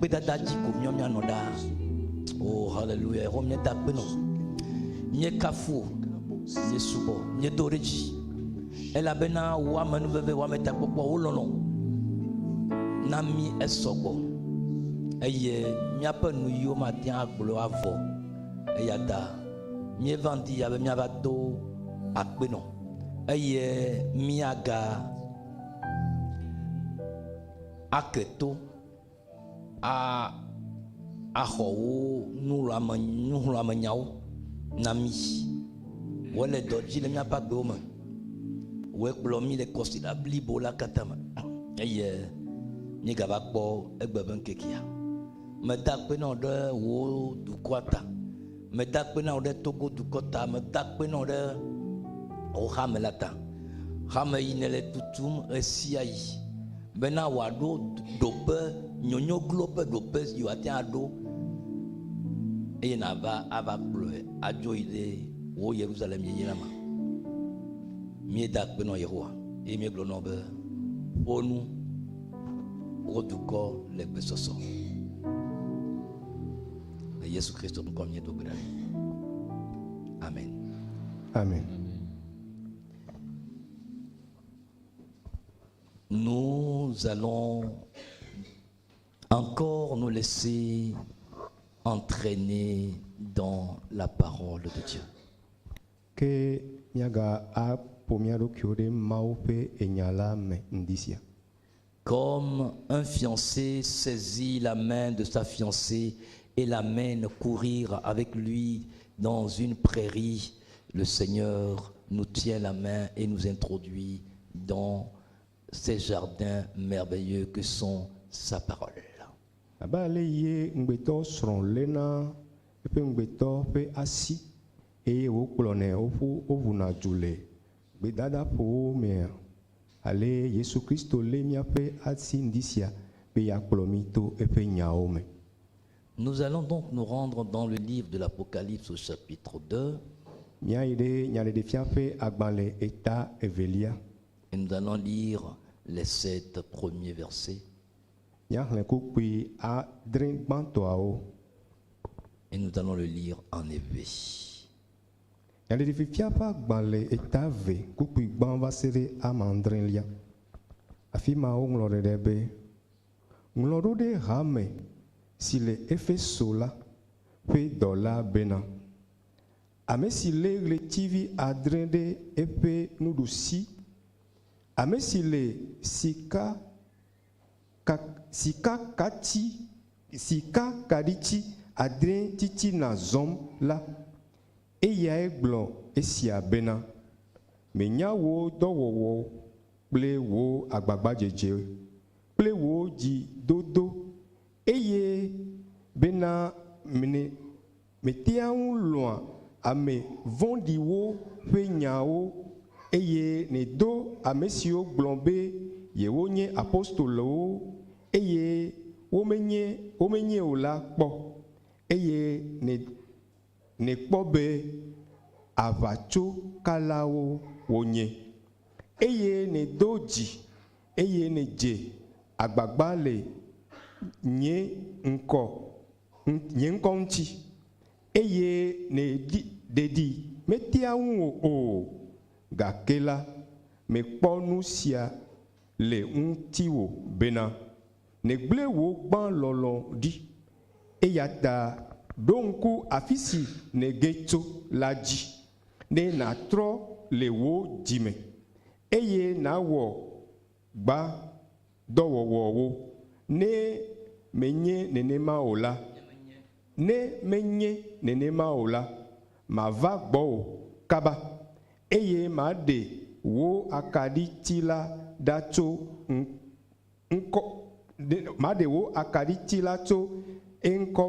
Akpedada dzi ko míawo míanɔ ɖaa. Oh, hallelujah. Yehowa míeda akpe nɔ. Míekafu wò, míesubɔ, míedo ɖe dzi. Elabena wò amenuveve, wò ametakpɔkpɔ, wò lɔlɔ̃ na mí esɔ gbɔ. Eye míaƒe nuyiwo mate ŋu agblɔ avɔ. Eya ta míeva ŋdi ya be míava do akpe nɔ eye míaga ake to a axɔ wò nuxlɔ̃ame nuxlɔ̃amenyawo na mí. Wòe le dɔ dzi le míaƒe agbewo me. Wòe kplɔ mí le kɔsiɖa blibo la katã me eye míegava kpɔ egbe ƒe ŋkekea. Meda akpe na wò ɖe wò dukɔa ta. Meda akpe na wò ɖe Togo dukɔ ta. Meda akpe na wò ɖe wò hame la ta. Hame yi nèle tutum ɣesiaɣi bena wòaɖo ɖoƒe nyonyo glo ƒe ɖoƒe si wòate ŋu aɖo eye nàva ava kplɔe adzo yi ɖe wò Yerusalem yeye la me. Míeda akpe nɔ Yehowa eye míegblɔ nɔ be, Ƒo nu, wò dukɔ le gbesɔsɔ. Le Yesu Kristo ŋkɔ míedo gbe ɖa. Amen. Amen. Nous allons encore nous laisser entraîner dans la parole de Dieu. Ke míaga aƒo mía ɖokuiwo ɖe Mawu ƒe enya la me ŋdi sia. Comme un fiancé saisit la main de sa fiancée et l'amène courir avec lui dans une prairie, le Seigneur nous tient la main et nous introduit dans ces jardins merveilleux que sont sa parole. Abe ale ye ŋugbetɔ srɔ̃ léna eƒe ŋugbetɔ ƒe asi eye wòkplɔnɛ woƒu woʋuna du le gbedadaƒowo mea, ale Yesu Kristo lé míaƒe asi ŋdi sia be yeakplɔ mí to eƒe nyawo me. Nous allons donc nous rendre dans le livre de l'Apocalypse au chapitre 2 Míayi ɖe Nyaɖeɖefia ƒe agbalẽ eta evelia. et nous allons lire les sept premiers versets. Míaxlẽ kpukpui adre gbãtɔawo. Et nous allons le lire en éwé. Nyaɖeɖefia ƒe agbalẽ eta eve kpukpui gbã va se ɖe ame adrelia. Afi ma woŋlɔ ɖe ɖe be, Ŋlɔ ɖo ɖe hame si le Efeso la ƒe dɔla bena, Ame si lé ɣletivi adre ɖe eƒe nuɖusi, ame si le sika ka sikakati sikakaɖiti adre titina zɔm la, eyae gblɔ esia bena, Menya wò dɔwɔwɔ kple wò agbagbadzedze kple wò dzidodo, eye bena mne mètea ŋu lɔ̃a ame vɔ̃ɖiwo ƒe nyawo, eye nèdo ame siwo gblɔ be yewonye apostolowo eye womenye womenye o la kpɔ, eye nè nèkpɔ be aʋatsokalawo wonye, eye nèdo dzi eye nèdze agbagba le nye ŋkɔ nye ŋkɔ ŋuti, eye nèɖi ɖeɖi metea ŋuwò o, gake la, mekpɔ nu sia le ŋutiwò bena, nègblẽ wò gbã lɔlɔ̃ ɖi. Eya ta ɖo ŋku afi si nège tso la dzi, ne nàtrɔ le wò dzi me, eye nàwɔ gbã dɔwɔwɔwo. Ne menye nenema o la, ne menye nenema o la, mava gbɔwò kaba, eye maɖe wò akaɖiti la ɖa tso ŋkɔ, maɖe wò akaɖiti la tso eŋkɔ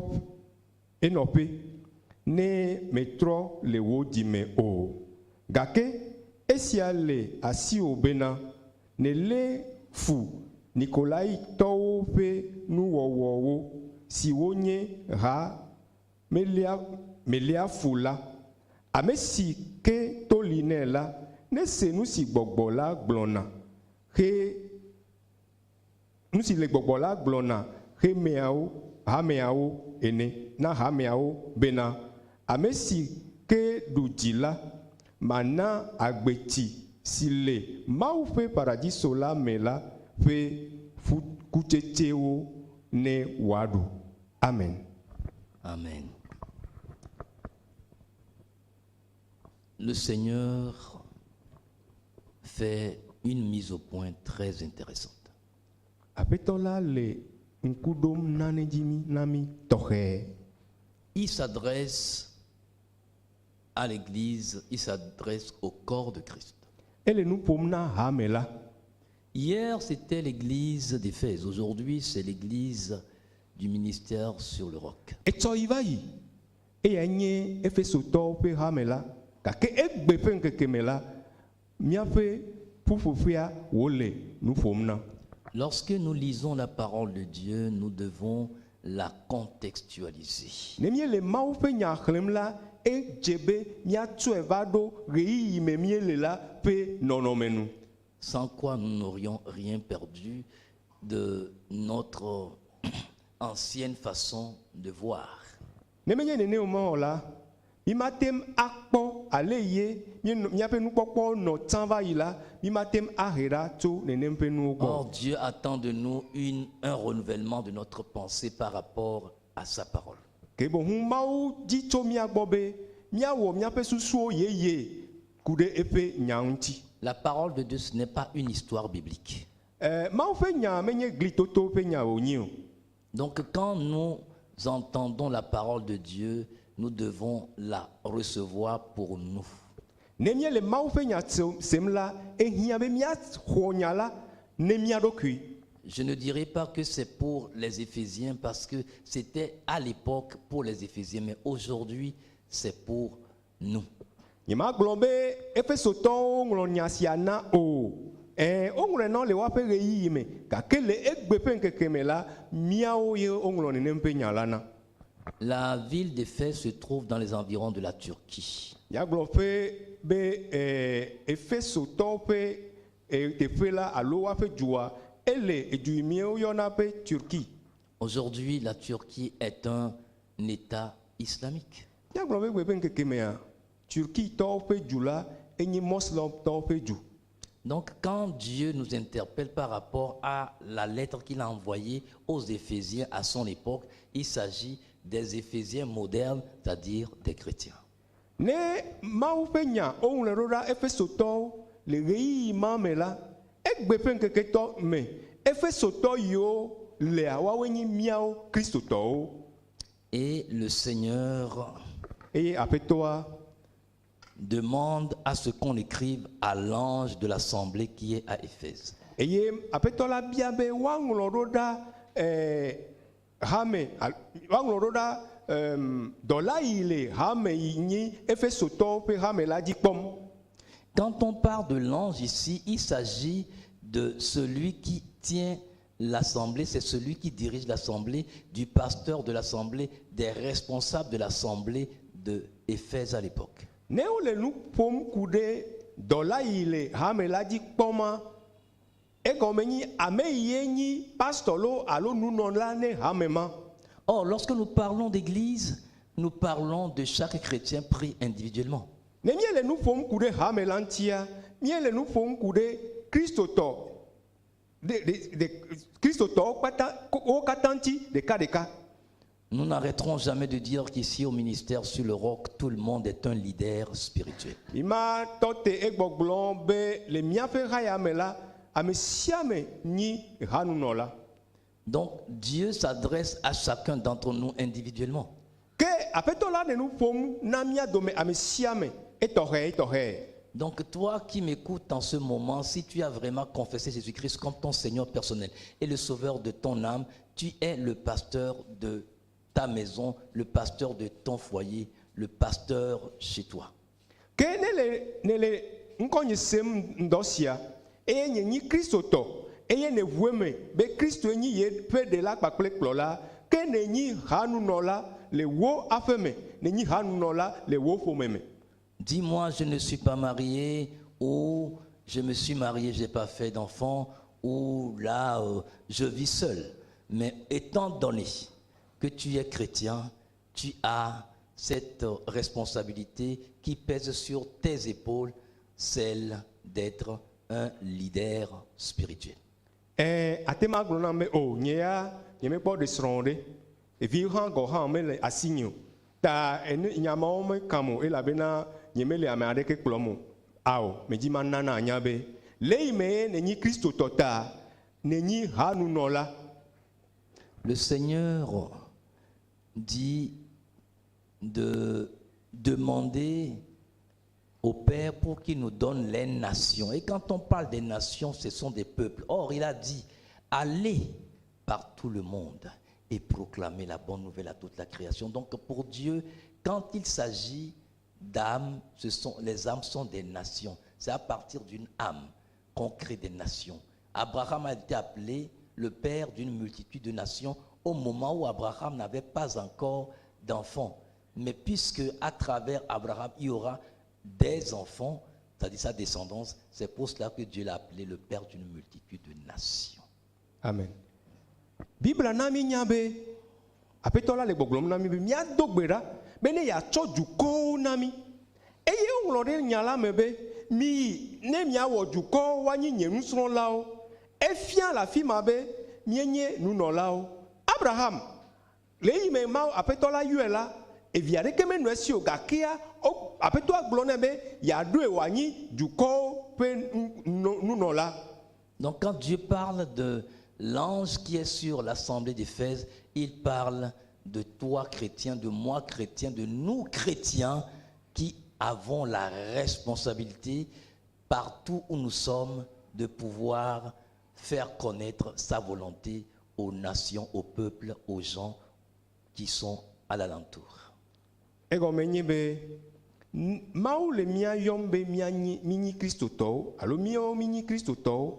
enɔƒe, ne mètrɔ le wò dzi me o. Gake esia le asiwò bena, nèlé fu Nikolaitɔwo ƒe nuwɔwɔwo, siwo nye ha meléa meléa fu la. Ame si ke to li nɛ la, nese nu si Gbɔgbɔ la gblɔna he nu si le Gbɔgbɔ la gblɔna xemeawo hameawo ene na hameawo bena ame si ke ɖu dzi la mana agbetsi si le Mawu ƒe paradiso la me la ƒe fu kutsetsewo ne wòaɖu. Amen. Amen. Le Seigneur fait une mise au point très intéressante. Aƒetɔ la le ŋku ɖom nane dzi mí na mí tɔxɛ. Il s'adresse à l'Église, il s'adresse au corps de Christ. Ele nu ƒom na hame la. Hier, c'était l'église d'Éphèse. Aujourd'hui, c'est l'église du ministère sur le roc. Etsɔ yi va yi eyae nye Efesotɔwo ƒe hame la gake egbe ƒe ŋkeke me la míaƒe ƒuƒoƒea wòle nu ƒom na. Lorsque nous lisons la parole de Dieu, nous devons la contextualiser. Ne míele Mawu ƒe nya xlẽm la, edze be míatsɔe va ɖo ɣeyiɣi me míele la ƒe nɔnɔme nu. Sans quoi nous n'aurions rien perdu de notre ancienne façon de voir. Ne menye nene o ma o la, mímate ŋu akpɔ ale ye míenɔ míaƒe nukpɔkpɔwo nɔ tsã va yi la, mímate ŋu ahe ɖa tso nenem ƒe nuwo gbɔ. Or, Dieu attend de nous un renouvellement de notre pensée par rapport à sa parole. Ke boŋ Mawu di tso mía gbɔ be míawɔ míaƒe susuwo yeye ku ɖe eƒe nya ŋuti. La parole de Dieu, ce n'est pas une histoire biblique. E, Mawu ƒe nya menye glitoto ƒe nya wònye o. Donc, quand nous entendons la parole de Dieu, nous devons la recevoir pour nous. Ne míele Mawu ƒe nya sem la, ehiã be míaxɔ nya la ne mía ɖokui. Je ne dirais pas que c'est pour les Éphésiens parce que c'était à l'époque pour les Éphésiens, mais aujourd'hui, c'est pour nous. Nyemagblɔ be Efesotɔwo ŋlɔ nya sia na o. Ẽ, woŋlɔe na wo le woaƒe ɣeyiɣi me, gake le egbe ƒe ŋkeke me la, míawo ye woŋlɔ nenem ƒe nya la na. La ville d'Éphèse se trouve dans les environs de la Turquie. Míagblɔ ƒe be e, Efesotɔwo ƒe e, teƒe la alo woaƒe dua ele edu yi míeyɔna be Turquie. Aujourd'hui, la Turquie est un État islamique. Míagblɔ be egbe ƒe ŋkeke mea, Turquie-tɔwo ƒe du la enye Moslemtɔwo ƒe du. Donc, quand Dieu nous interpelle par rapport à la lettre qu'il a envoyée aux Éphésiens à son époque, il s'agit des Éphésiens modernes, c'est-à-dire des chrétiens. Ne Mawu ƒe nya woŋlɔe ɖo ɖa Efesotɔwo le ɣeyiɣi ma me la, egbe ƒe ŋkeketɔ me Efesotɔ yiwo lea woawoe nyi míawo Kristotɔwo. Et le Seigneur Eye Aƒetɔa demande à ce qu'on écrive à l'ange de l'assemblée qui est à Éphèse. Eye Aƒetɔ la bia be woaŋlɔ ɖo ɖa eh, hame al- woaŋlɔ ɖo ɖa em, dɔla yi le hame yi nyi Efesotɔwo ƒe hame la dzi kpɔm. Quand on parle de l'ange ici, il s'agit de celui qui tient l'assemblée, c'est celui qui dirige l'assemblée, du pasteur de l'assemblée, des responsables de l'assemblée de Éphèse à l'époque. Ne wole nu ƒom ku ɖe dɔla yi le hame la dzi kpɔma, egɔme nyi ame yi nyi pastor lo alo nunɔla ne hame ma. Or, lorsque nous parlons d'église, nous parlons de chaque chrétien pris individuellement. Ne míele nu ƒom ku ɖe hame la ŋutia, míele nu ƒom ku ɖe kristotɔ de de de kristotɔwo kpata wo katã ŋuti ɖekaɖeka. Nous n'arrêterons jamais de dire qu'ici au ministère sur le roc, tout le monde est un leader spirituel. Mi ma tɔ te egbɔgblɔ be le míaƒe ha ya me la, ame sia ame nyi hanunɔla. Donc Dieu s'adresse à chacun d'entre nous individuellement. Ke Aƒetɔ la le nu ƒom na mía dome ame sia ame etɔxɛ etɔxɛ. Donc toi qui m'écoutes en ce moment, si tu as vraiment confessé Jésus-Christ comme ton Seigneur personnel et le Sauveur de ton âme, tu es le pasteur de ta maison, le pasteur de ton foyer, le pasteur chez toi. Ke ne le ne le ŋkɔnye sem ŋdɔ sia eye nye nyi kristotɔ eye ne ʋu eme be Kristoe nyi ye ƒe ɖela kpakple kplɔla ke ne nyi hanunɔla le wò aƒe me ne nyi hanunɔla le wò ƒome me. Dis-moi, je ne suis pas marié, ou je me suis marié, je n'ai pas fait d'enfant, ou là, je vis seul. Mais étant donné que tu es chrétien, tu as cette responsabilité qui pèse sur tes épaules, celle d'être un leader spirituel. Ɛ ate ma gblɔ nam be o nye ya nyemekpɔ ɖe srɔ̃ o ɖe evi hã gɔ hã mele asinye o ta ene nyamawo mekam o elabena nyemele ame aɖeke kplɔm o ao medzi ma nana anya be le yi me ye nenyi kristotɔ ta nenyi hanunɔla. Le Seigneur dit de demander au Père pour qu'il nous donne les nations. Et quand on parle des nations, ce sont des peuples. Or, il a dit, allez par tout le monde et proclamez la bonne nouvelle à toute la création. Donc pour Dieu, quand il s'agit d'âmes, ce sont, les âmes sont des nations. C'est à partir d'une âme qu'on crée des nations. Abraham a été appelé le père d'une multitude de nations au moment où Abraham n'avait pas encore d'enfants. Mais puisque à travers Abraham, il y aura des enfants, c'est-à-dire sa descendance, c'est pour cela que Dieu l'a appelé le père d'une multitude de nations. Amen. Biblia na mi nya be aƒetɔ la le gbɔgblɔm na mi be míado gbe ɖa be ne yeatsɔ dukɔwo na mi eye woŋlɔ ɖe nya la me be miyi ne miawɔ dukɔwo woanyi nye nusrɔ̃lawo efia le afi ma be míenye nunɔlawo. Abraham le eyi me Mawu aƒetɔ la yɔe la evi aɖeke menɔ esi o gakea wo aƒetɔa gblɔ nɛ be yeaɖoe wòanyi dukɔwo ƒe nunɔla. Donc quand Dieu parle de l'ange qui est sur l'assemblée d'Éphèse, il parle de toi chrétien, de moi chrétien, de nous chrétiens qui avons la responsabilité partout où nous sommes de pouvoir faire connaître sa volonté aux nations, aux peuples, aux gens qui sont à l'alentour. Egɔme nye be Mawu le mía yɔm be míanyi míenyi kristotɔwo alo míawo míenyi kristotɔwo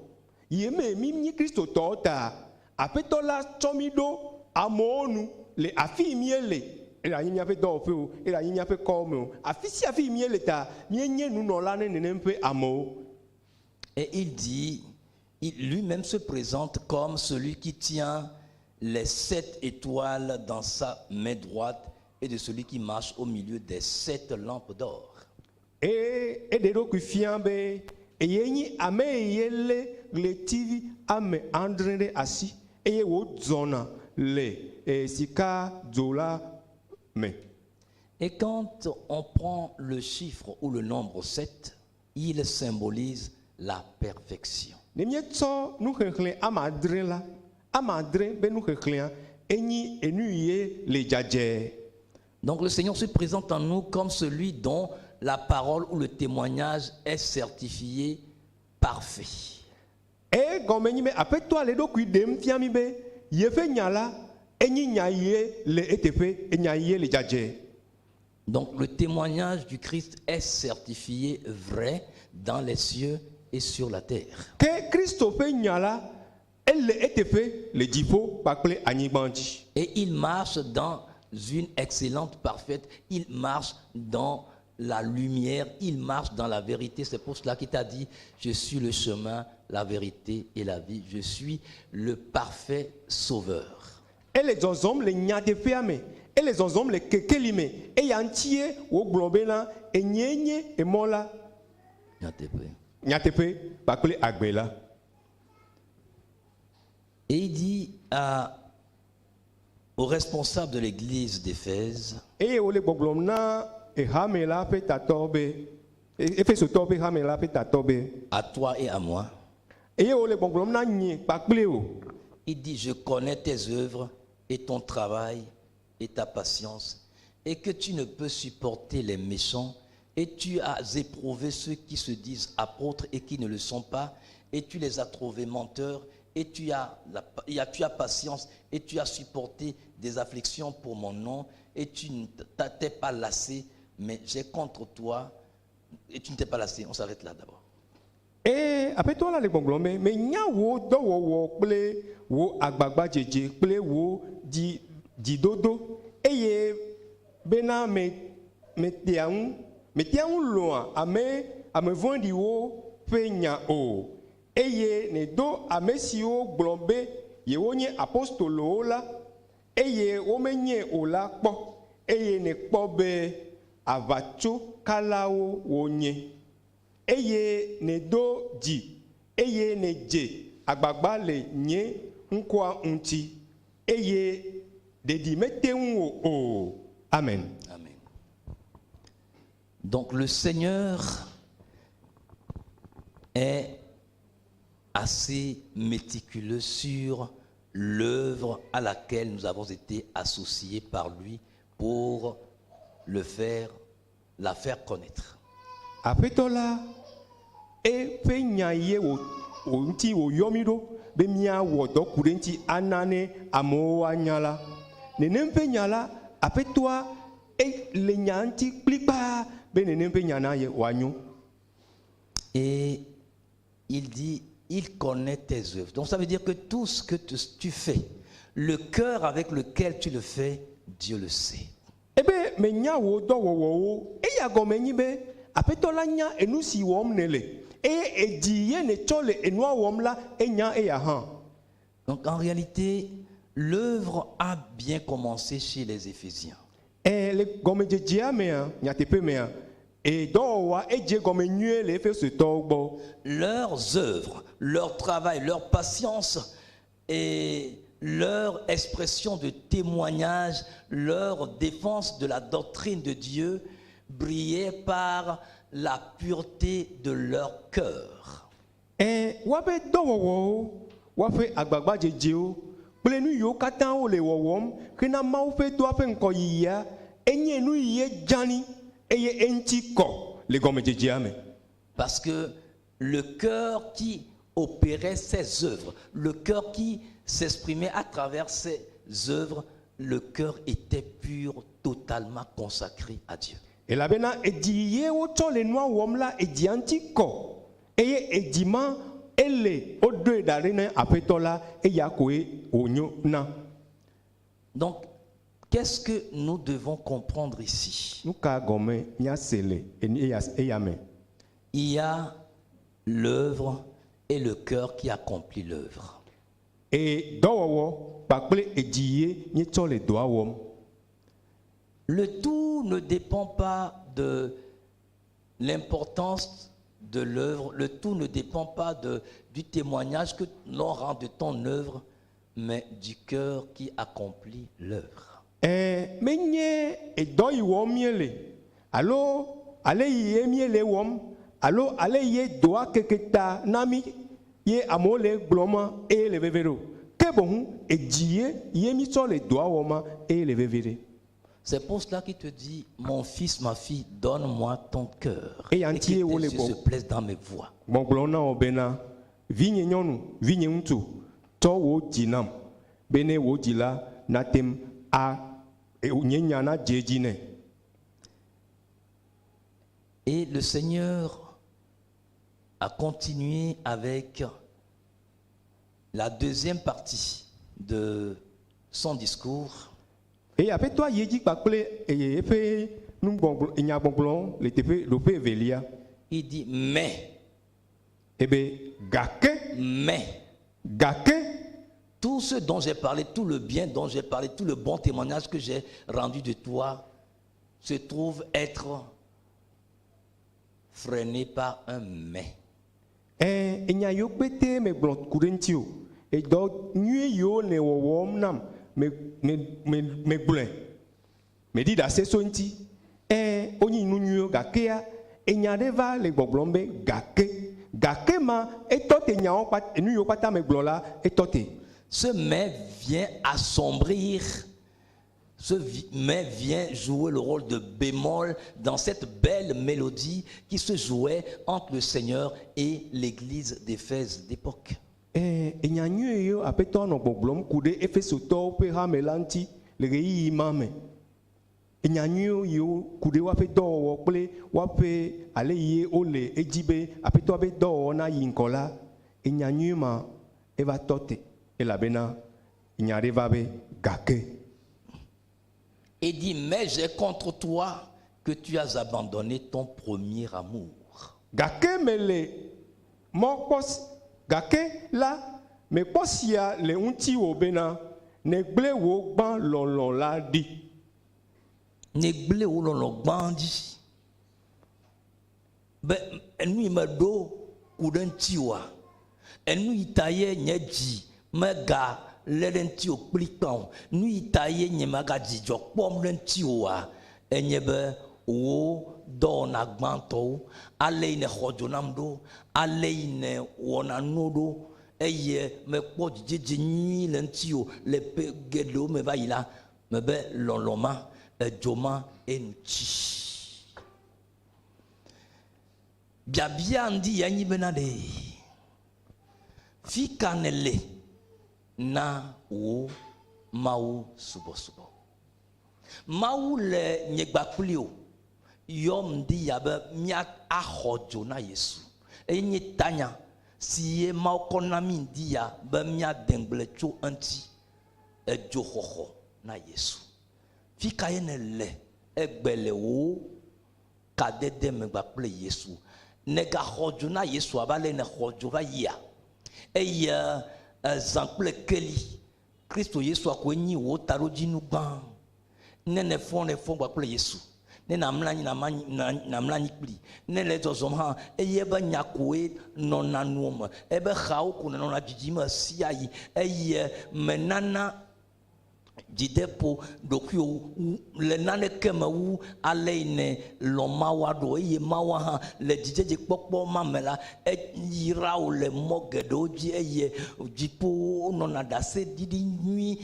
yi me míenyi kristotɔwo ta aƒetɔ la tsɔ mí ɖo amewo nu le afi yi míele ele anyi míaƒe dɔwɔƒe o ele anyi míaƒe kɔwo me o afi sia afi yi míele ta míenye nunɔla ne nenem ƒe amewo. Et il dit, lui-même se présente comme celui qui tient les 7 étoiles dans sa main droite et de celui qui marche au milieu des 7 lampes d'or. Eye eɖe eɖokui fia be eye nyi ame yi lé ɣletivi ame adre ɖe asi eye wòzɔna le sika dzo la me. Et quand on prend le chiffre ou le nombre 7, il symbolise la perfection. Ne míetsɔ nuxexlẽ ame adre la, ame adre be nuxexlẽa enyi enu yi le dzadzɛ. Donc le Seigneur se présente en nous comme celui dont la parole ou le témoignage est certifié parfait. Egɔme nyi be aƒetɔa le eɖokui ɖem fia mi be yeƒe nya la enyi nya yie le eteƒe enya yie le dzadzɛ. Donc le témoignage du Christ est certifié vrai dans les cieux et sur la terre. Ke Kristo ƒe nya la ele eteƒe le dziƒo kpakple anyigba dzi. Et il marche dans une excellente parfaite, il marche dans la lumière, il marche dans la vérité. C'est pour cela qu'il t'a dit, je suis le chemin, la vérité et la vie. Je suis le parfait sauveur. Ele zɔzɔm le nyateƒea me, ele zɔzɔm le kekeli me eya ŋutie wògblɔ bena enyee nye emɔ la Nyateƒe. Nyateƒe kpakple agbe la. Et il dit au responsable de l'église d'Éphèse, eye wòle gbɔgblɔm na ehame la ƒe tatɔ be efesotɔwo ƒe hame la ƒe tatɔ be à toi et à moi, eye wòle gbɔgblɔm na nye kpakple o il dit, je connais tes œuvres et ton travail et ta patience, et que tu ne peux supporter les méchants, et tu as éprouvé ceux qui se disent apôtres et qui ne le sont pas, et tu les as trouvés menteurs, et tu as patience, et tu as supporté des afflictions pour mon nom, et tu ne t'es pas lassé, mais j'ai contre toi, et tu ne t'es pas lassé. On s'arrête là d'abord. Eye aƒetɔ la le gbɔgblɔm be menya wò dɔwɔwɔ kple wò agbagbadzedze kple wò dzi dzidodo eye bena me metea ŋu metea ŋu lɔ̃a ame ame vɔ̃ɖiwo ƒe nya o eye nèdo ame siwo gblɔ be yewonye apostolowo la eye womenye o la kpɔ eye nèkpɔ be aʋatsokalawo wonye eye nèdo dzi eye nèdze agbagba le nye ŋkɔa ŋuti eye ɖeɖi mete ŋu wò o. Amen. Amen. Donc le Seigneur est assez méticuleux sur l'œuvre à laquelle nous avons été associés par lui pour le faire, la faire connaître. Aƒetɔ la eƒe nya ye wò wò ŋuti wòyɔ mí ɖo be míawɔ dɔ ku ɖe ŋuti ana ne amewo anya la nenem ƒe nya la aƒetɔa ele nya ŋuti kplikpaa be nenem ƒe nya na ye wòanyo. Et il dit, il connaît tes œuvres. Donc ça veut dire que tout ce que tu fais, le cœur avec lequel tu le fais, Dieu le sait. Ebe menya wò dɔwɔwɔwo eya gɔme nyi be aƒetɔ la nya enu si wɔm ne le eye edzi ye netsɔ le enua wɔm la enya eya hã. Donc en réalité, l'œuvre a bien commencé chez les Éphésiens. Ɛ le gɔmedzedzea mea nyateƒe mea e dɔwɔwɔa edze gɔme nyuie le Efesotɔwo gbɔ. Leurs œuvres, leur travail, leur patience et leur expression de témoignage, leur défense de la doctrine de Dieu brillaient par la pureté de leur cœur. Ɛ woaƒe dɔwɔwɔwo woaƒe agbagbadzedzewo kple nu yiwo katã wole wɔwɔm hena Mawu ƒe dɔa ƒe ŋgɔyiyia enye nu yi dzani eye eŋuti kɔ le gɔmedzedzea me. Parce que le cœur qui opérait ces œuvres, le cœur qui s'exprimait à travers ces œuvres, le cœur était pur, totalement consacré à Dieu. Elabena edzi ye wotsɔ le nua wɔm la edzia ŋuti kɔ eye edzi ma ele woɖoe da ɖi ne aƒetɔ la eya koe wònyo na. Donc, qu'est-ce que nous devons comprendre ici? Nu ka gɔme míase le eni- eya eya me? Il y a l'œuvre et le cœur qui accomplit l'œuvre. Eye dɔwɔwɔ kpakple edzi ye míetsɔ le dɔa wɔm. Le tout ne dépend pas de l'importance de l'œuvre, le tout ne dépend pas du témoignage que l'on rend de ton œuvre, mais du cœur qui accomplit l'œuvre. Ɛɛ menye edɔ yi wɔm míele alo ale yi ye míele wɔm alo ale yi ye dɔa keke ta na mí ye amewo le gblɔm ma eye le veve ɖe o ke boŋ edzi ye ye mítsɔ le dɔa wɔm ma eye le veve ɖe. C'est pour cela qu'il te dit, mon fils, ma fille, donne-moi ton cœur. Et Et que entier tes wo le yeux gbɔ. Se plaisent dans mes voies. Gbɔgblɔ na wò bena vinye nyɔnu vinye ŋutsu tsɔ wò dzi nam bene wò dzi la nate ŋu a e- nye nya nadze edzi nɛ. Et le Seigneur a continué avec la deuxième partie de son discours. Eye aƒetɔa yi edzi kpakple eye eƒe nugbɔgblɔ nyagbɔgblɔ le teƒe ɖoƒe evelia. Il dit, mais, Ebe gake mais, gake tout ce dont j'ai parlé, tout le bien dont j'ai parlé, tout le bon témoignage que j'ai rendu de toi, se trouve être freiné par un mais. Ɛ enya yiwo kpete megblɔ ku ɖe ŋuti o edɔ nyui yiwo le wɔwɔm nam me me me megblɔe meɖi ɖase so ŋuti ɛ wonyi nu nyuiwo gakea enya ɖe va le gbɔgblɔm be gake gake ma etɔ te nyawo kpat enu yiwo kpata megblɔ la etɔ te. Ce mais vient assombrir, ce mais vient jouer le rôle de bémol dans cette belle mélodie qui se jouait entre le Seigneur et l'église d'Éphèse d'époque. Ɛ enya nyui yiwo aƒetɔ nɔ gbɔgblɔm ku ɖe Efesotɔwo ƒe hame la ŋuti le ɣeyiɣi ma me enya nyuiwo yiwo ku ɖe woaƒe dɔwɔwɔ kple woaƒe ale yi wole edzi be aƒetɔa ƒe dɔwɔwɔ na yi ŋgɔ la enya nyui ma eva tɔ te elabena nya ɖe va be gake. Et dit, mais j'ai contre toi que tu as abandonné ton premier amour. Gake mele mɔkpɔ s- gake la Mekpɔ sia le ŋutiwò bena, nègblẽ wò gbã lɔlɔ̃ la ɖi. Nègblẽ wò lɔlɔ̃ gbã dzi. Be enu yi meɖo ku ɖe ŋutiwòa, enu yi ta ye nye dzi mega lé ɖe ŋutiwò kplikpa o, nu yi ta ye nye mega dzidzɔ kpɔm ɖe ŋutiwòa, enye be wò dɔwɔna gbãtɔwo, ale yi nèxɔ dzo nam ɖo, ale yi nèwɔna nuwo ɖo, eye mekpɔ dzidzedze nyui le ŋutiwò le ƒe geɖewo me va yi la, mebe lɔlɔ̃ ma, edzo ma enu tsi. Biabia ŋdi ya nyi bena ɖe, fi ka nèle na wò Mawu subɔsubɔ? Mawu le nye gba kpli o yɔm ŋdi ya be mía axɔ dzo na Yesu. Eye nye tanya si ye Mawu kɔ na mí ŋdi ya be mía de ŋgble tso eŋuti, edzo xɔxɔ na Yesu. Fi ka ye nèle egbe le wò kadede me gba kple Yesu? Nègaxɔ dzo na Yesu abe ale nèxɔ dzo va yia? Eye ezã kple keli, Kristo Yesua koe nyi wò taɖodzinu gbã. Ne nèfɔ, nèfɔ gba kple Yesu. Ne nàmlɔ anyi, nàmlɔ anyi kpli. Ne le zɔzɔm hã, eye eƒe nya koe nɔna nuwò me. Eƒe xawo ko nènɔna dzidzim ɣesiaɣi eye menana dzideƒo ɖokuiwò le naneke me wu ale yi nèlɔ̃ Mawua ɖo eye Mawua hã le dzidzedzekpɔkpɔ ma me la, eyra wò le mɔ geɖewo dzi eye dziƒowo nɔna ɖaseɖiɖi nyui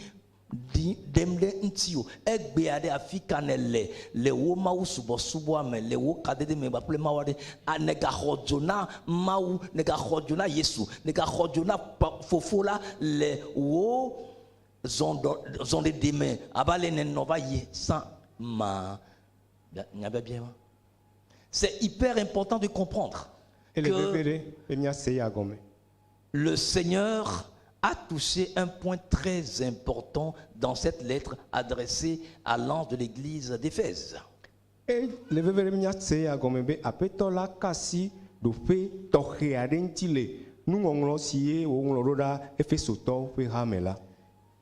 ɖi ɖem ɖe ŋutiwò. Egbea ɖe, afi ka nèle le wò mawusubɔsubɔa me, le wò kadede me kpakple Mawu aɖe? A Nègaxɔ dzo na Mawu, nègaxɔ dzo na Yesu, nègaxɔ dzo na Fofo la le wò zɔɖeɖe me abe ale nènɔ va yi sã ma? Nyabiabia ma. C'est hyper important de comprendre Ele que veve ɖe be míase ya gɔme. le Seigneur a touché un point très important dans cette lettre adressée à l'ange de l'église d'Éphèse. Ele veve ɖe be míase ya gɔme be Aƒetɔ la ka asi ɖoƒe tɔxɛ aɖe ŋuti le nuŋɔŋlɔ si ye wòŋlɔ ɖo ɖa Efesotɔwo ƒe hame la.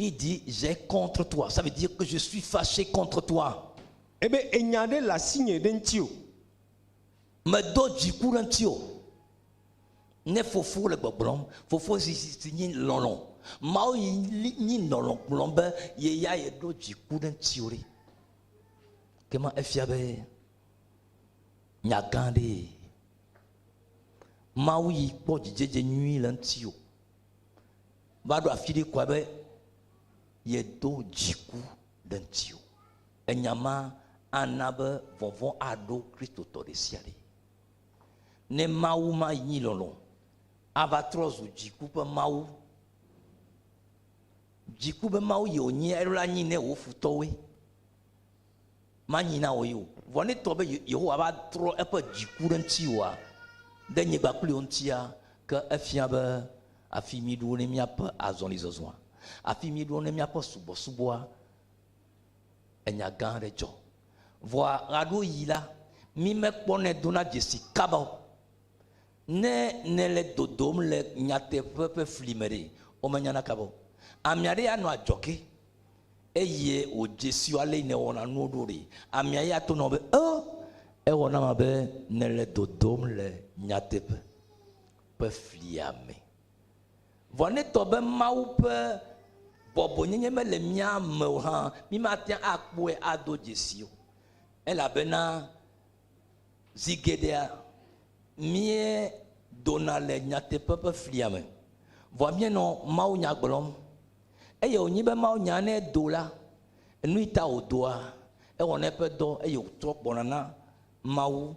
Il dit, j'ai contre toi. Ça veut dire que je suis fâché contre toi. Ebe enya ɖe le asinye ɖe ŋuti o. Medo dziku ɖe ŋuti o. Ne fofo le gbɔgblɔm, fofo si si nyi lɔlɔ̃, Mawu yi nyi lɔlɔ̃ gblɔm be ye ya yeɖo dziku ɖe ŋuti o ɖe. Kema efia be nya gã ɖee. Mawu yi kpɔ dzidzedze nyui le ŋuti o. Va ɖo afi ɖe koa be yedo dziku ɖe ŋuti o. Enya ma ana be vɔvɔ̃ aɖo Kristotɔ ɖe sia ɖe. Ne Mawu ma yi nyi lɔlɔ̃ ava trɔ zu dziku ƒe Mawu. Dziku be Mawu yi wònyi eɖo la nyi ne wò futɔwoe. Manyi na wò yi o. Vɔ ne tɔ be Yehowa va trɔ eƒe dziku ɖe ŋutiwòa, ɖe nyigba kpli wo ŋutia, ke efia be afi mi ɖo ne míaƒe azɔlizɔzɔa, afi mi ɖo ne míaƒe subɔsubɔa, enya gã aɖe dzɔ. Vɔa ɣaɖoɣi la, mi mekpɔnɛ dona dzesi kaba o. Ne nèle dodom le nyateƒe ƒe fli me ɖe, womenyana kaba o. Ame aɖe anɔ adzɔge eye wòdze si ale yi nèwɔna nuwo ɖo ɖe, amea ya to nɔ be, O, ewɔ nam abe nèle dodom le nyateƒe ƒe flia me. Vɔ ne tɔ be Mawu ƒe bɔbɔnyenye mele mía me o hã, mímate ŋu akpɔe ado dzesi o. Elabena zi geɖea míedona le nyateƒe ƒe flia me, vɔa míenɔ mawunya gblɔm. Eye wònyi be mawunya ne edo la, nu yi ta wòdoa, ewɔna eƒe dɔ eye wòtrɔ gbɔna na Mawu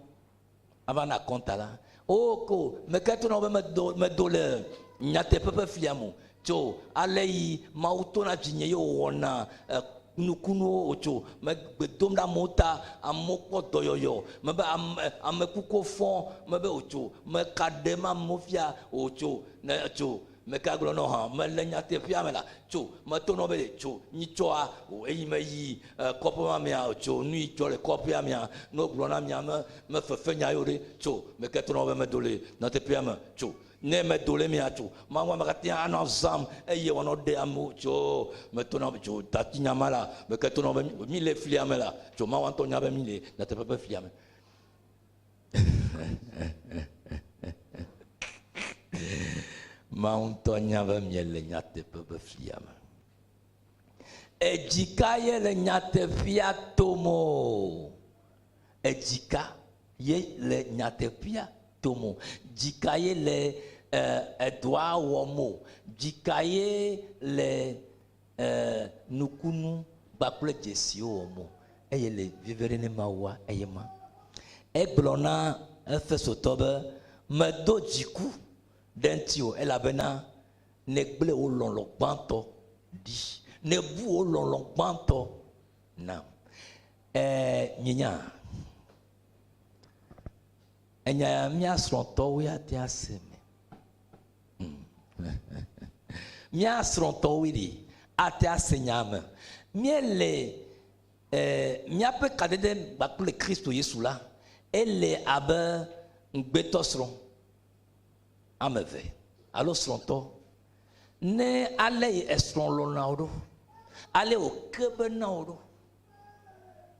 ava na akɔnta la. O ko meke to na wo be medo, medo le nyateƒe ƒe flia me o. Tso ale yi Mawu tona dzinye ye wòwɔna e, nukunuwo wòtso. Megbe dom ɖe amewo ta, amewo kpɔ dɔyɔyɔ. Mebe ame, ame kukuwo fɔ, mebe wòtso. Meka ɖem amewo fia wòtso. Ne tso meka gblɔ nɔ hã, mele nyateƒea me la, tso meto nɔ be tso nyitsɔa o eyi meyi kɔƒe ma mea tso nu yi dzɔ le kɔƒea mea ne wogblɔ na mia me me fefe nya yewo ɖe tso meke to nɔ be medo le nyateƒea me tso. Ne medo le mea tso, Mawu ame katã anɔ zãm eye wòanɔ ɖe amewo tso metona tso tati nyama la meke tona be mi le flia me la tso Mawu ŋutɔ nya be mi le nyateƒe ƒe flia me. Mawu ŋutɔ nya be miele nyateƒe ƒe flia me. Edzi ka ye le nyateƒea tom o? Edzi ka ye le nyateƒea tom o? Dzi ka ye le edɔa wɔm o? Dzi ka ye le nukunu kpakple dzesiwo wɔm o? Eye le veve ɖe ne Mawua eye ma. Egblɔ na Efesotɔ be, Medo dziku ɖe ŋutiwò elabena nègblẽ wò lɔlɔ̃ gbãtɔ ɖi. Nèbu wò lɔlɔ̃ gbãtɔ nam. Ɛɛ, mienya? Enya ya mía srɔ̃tɔwo ya te ase me. Hmm. Mía srɔ̃tɔwoe ɖe ate ase nya me. Míele eh, míaƒe kadede kpakple Kristo Yesu la, ele abe ŋugbetɔsrɔ̃ ame eve alo srɔ̃tɔ. Ne ale yi esrɔ̃ lɔ̃na wò ɖo, ale wòke be na wò ɖo,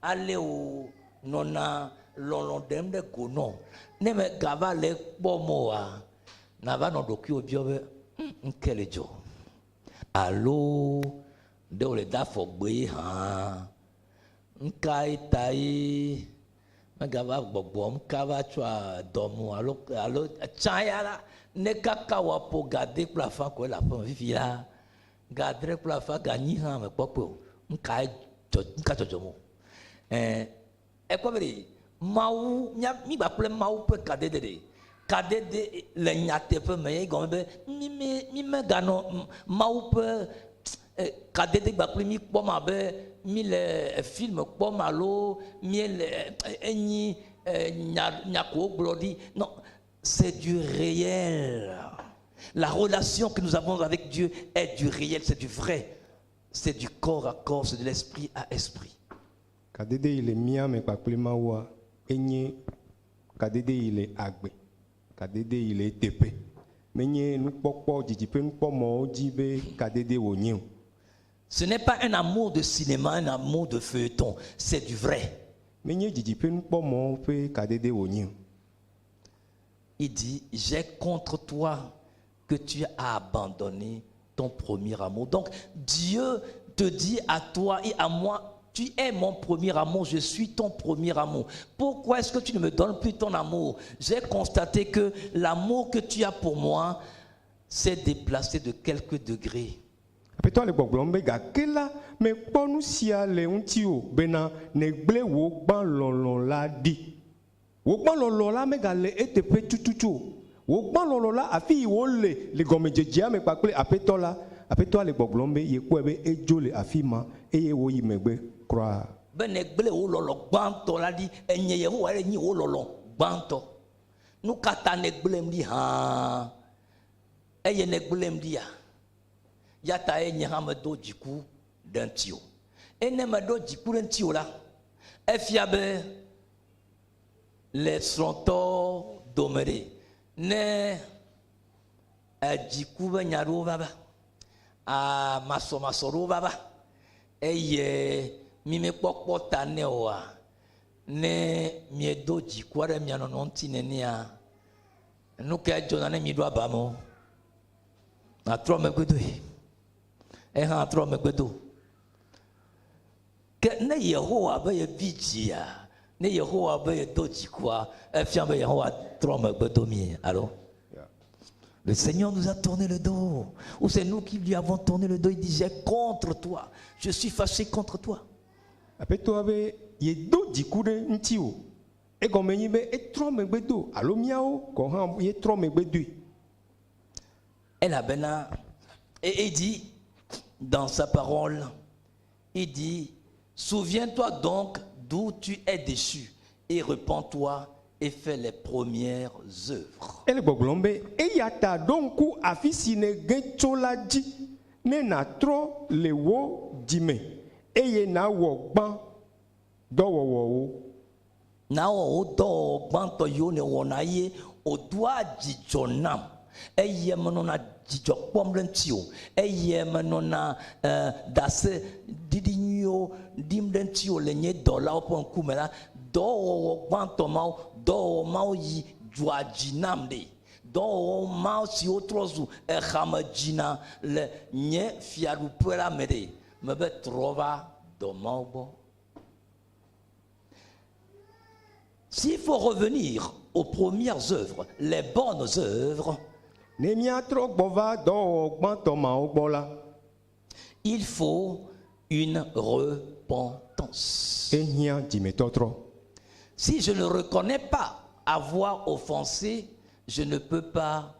ale wònɔna lɔlɔ̃ ɖem ɖe go nɔ, ne megava le ekpɔm oa, nàva nɔ ɖokuiwò biɔ be, Hm, ŋke le dzɔ? Alo ɖe wòle de afɔ gbee hã? Nukae tae megava gbɔgbɔm kaba tsoa dɔ me o alo alo tsã ya la, ne kaka wòaƒo ga ade kple afã koe le aƒeme fifi la, ga adre kple afã, ga enyi hã mekpɔ kpɔe o. Nukae dzɔ, nuka dzɔdzɔm o? Ẽ, ekpɔ be ɖe Mawu, mía, mí kpakple Mawu ƒe kadede ɖe, kadede le nyateƒe me ye gɔme be mí mí mí meganɔ Mawu ƒe kadede kpakple mí kpɔm abe mí le film kpɔm alo míele enyi nya nya ko wogblɔ ɖi. Non, c'est du réel. La relation que nous avons avec Dieu est du réel, c'est du vrai. C'est du corps à corps, c'est de l'esprit à esprit. Kadede yi le mía me kpakple Mawua enye kadede yi le agbe, kadede yi le eteƒe. Menye nukpɔkpɔ, didiƒe nukpɔmɔwo dzi be kadede wònye o. Ce n'est pas un amour de cinéma, un amour de feuilleton, c'est du vrai. Menye didiƒe nukpɔmɔwo ƒe kadede wònye o. Il dit, j'ai contre toi que tu as abandonné ton premier amour. Donc, Dieu te dit à toi et à moi, tu es mon premier amour, je suis ton premier amour. Pourquoi est-ce que tu ne me donnes plus ton amour? J'ai constaté que l'amour que tu as pour moi s'est déplacé de quelques degrés. Aƒetɔ le gbɔgblɔm be gake la mekpɔ nu sia le ŋutiwò bena nègblẽ wò gbã lɔlɔ̃ la ɖi. Wò gbã lɔlɔ̃ la megale eteƒe tututu o. Wò gbã lɔlɔ̃ la, afi yi wòle le gɔmedzedzea me kpakple Aƒetɔ la, Aƒetɔa le gbɔgblɔm be yekpɔe be edzo le afi ma eye wòyi megbe kura. Be nègblẽ wò lɔlɔ̃ gbãtɔ la ɖi. Enye Yehowa ye nyi wò lɔlɔ̃ gbãtɔ. Nu ka ta nègblẽm ɖi hã? Eye nègblẽm ɖia? Ya tae nye hã medo dziku ɖe ŋutiwò. Eye ne meɖo dziku ɖe ŋutiwò la, efia be Le srɔ̃tɔwo dome ɖe, ne edziku ƒe nya ɖewo va va, masɔmasɔ ɖewo va va eye mi mekpɔkpɔ ta nɛ oa, ne miedo dzikua ɖe mia nɔnɔ ŋuti nenea, nu kae dzɔna ne miɖo aba me o? Nàtrɔ megbe doe. Ehã atrɔ megbe do. Ke ne Yehowa be yebi dzia, ne Yehowa be yedo dzikua, efia be Yehowa trɔ megbe do mí, alo? Le Seigneur nous a tourné le dos. Ou c'est nous qui lui avons tourné le dos. Il disait contre toi. Je suis fâché contre toi. Aƒetɔa be yedo dziku ɖe ŋutiwò. Egɔme nyi be etrɔ megbe do alo míawo gɔ̃ hã yetrɔ megbe doe. Elabena, et il dit dans sa parole, Il dit, Souviens-toi donc d'où tu es déchu et repens-toi et fais les premières œuvres. Ele gbɔgblɔm be, Eya ta ɖo ŋku afi si nège tso la dzi, ne nàtrɔ le wò dzi me, eye nàwɔ gbã dɔwɔwɔwo. Nawɔ wò dɔwɔwɔ gbãtɔ yiwo nèwɔna eye wòdoa dzidzɔ nam. eye menɔna dzidzɔ kpɔm ɖe ŋutiwò, eye menɔna eh, ɖase ɖiɖi nyuiwo ɖim ɖe ŋutiwò le nye dɔlawo ƒe ŋkume la, dɔwɔwɔ gbãtɔ mawo, dɔwɔwɔ mawo yi dzɔa dzi nam ɖe. Dɔwɔwɔ mawo siwo trɔ zu exame dzina le nye fiaɖuƒe la me ɖe, mebe trɔ va dɔ mawo gbɔ. S'il faut revenir aux premières œuvres, les bonnes œuvres, Ne míatrɔ gbɔ va dɔwɔwɔ gbãtɔ mawo gbɔ la, il faut une repentance. Ehiã dzimetɔtrɔ. Si je ne reconnais pas avoir offensé, je ne peux pas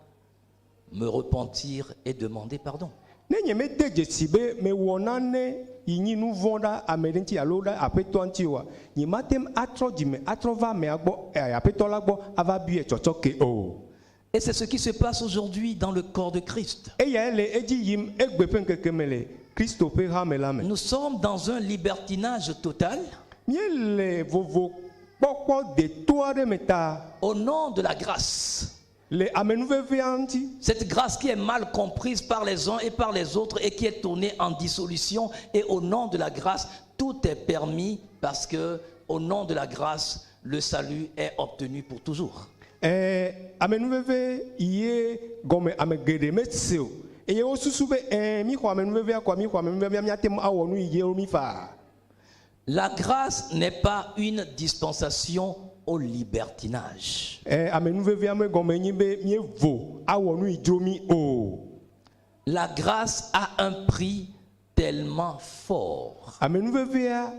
me repentir et demander pardon. Ne nye mede dzesi be mewɔ nane yi nyi nu vɔ̃ ɖe ame ɖe ŋuti alo ɖe aƒetɔa ŋuti oa, nye mate ŋu atrɔ dzime atrɔ va amea gbɔ eh, aƒetɔ la gbɔ ava biɔe tsɔtsɔke o. Et c'est ce qui se passe aujourd'hui dans le corps de Christ. Eyae le edzi yim egbe ƒe ŋkeke me le Kristo ƒe hame la me. Nous sommes dans un libertinage total Míele vovokpɔkpɔ deto aɖe me ta au nom de la grâce. Le amenuvevea ŋuti. Cette grâce qui est mal comprise par les uns et par les autres et qui est tournée en dissolution. Et au nom de la grâce, tout est permis parce que au nom de la grâce, le salut est obtenu pour toujours. Ɛɛ amenuveve ye gɔme ame geɖe mese o eye wosusu be ɛɛ míxɔ amenuvevea koa míxɔ amenuvevea míate ŋu awɔ nu yi dzro mí faa. La grâce n'est pas une dispensation au libertinage. Ɛɛ amenuvevea me gɔme nyi be míevo awɔ nu yi dzro mí o. La grâce a un prix tellement fort. Amenuvevea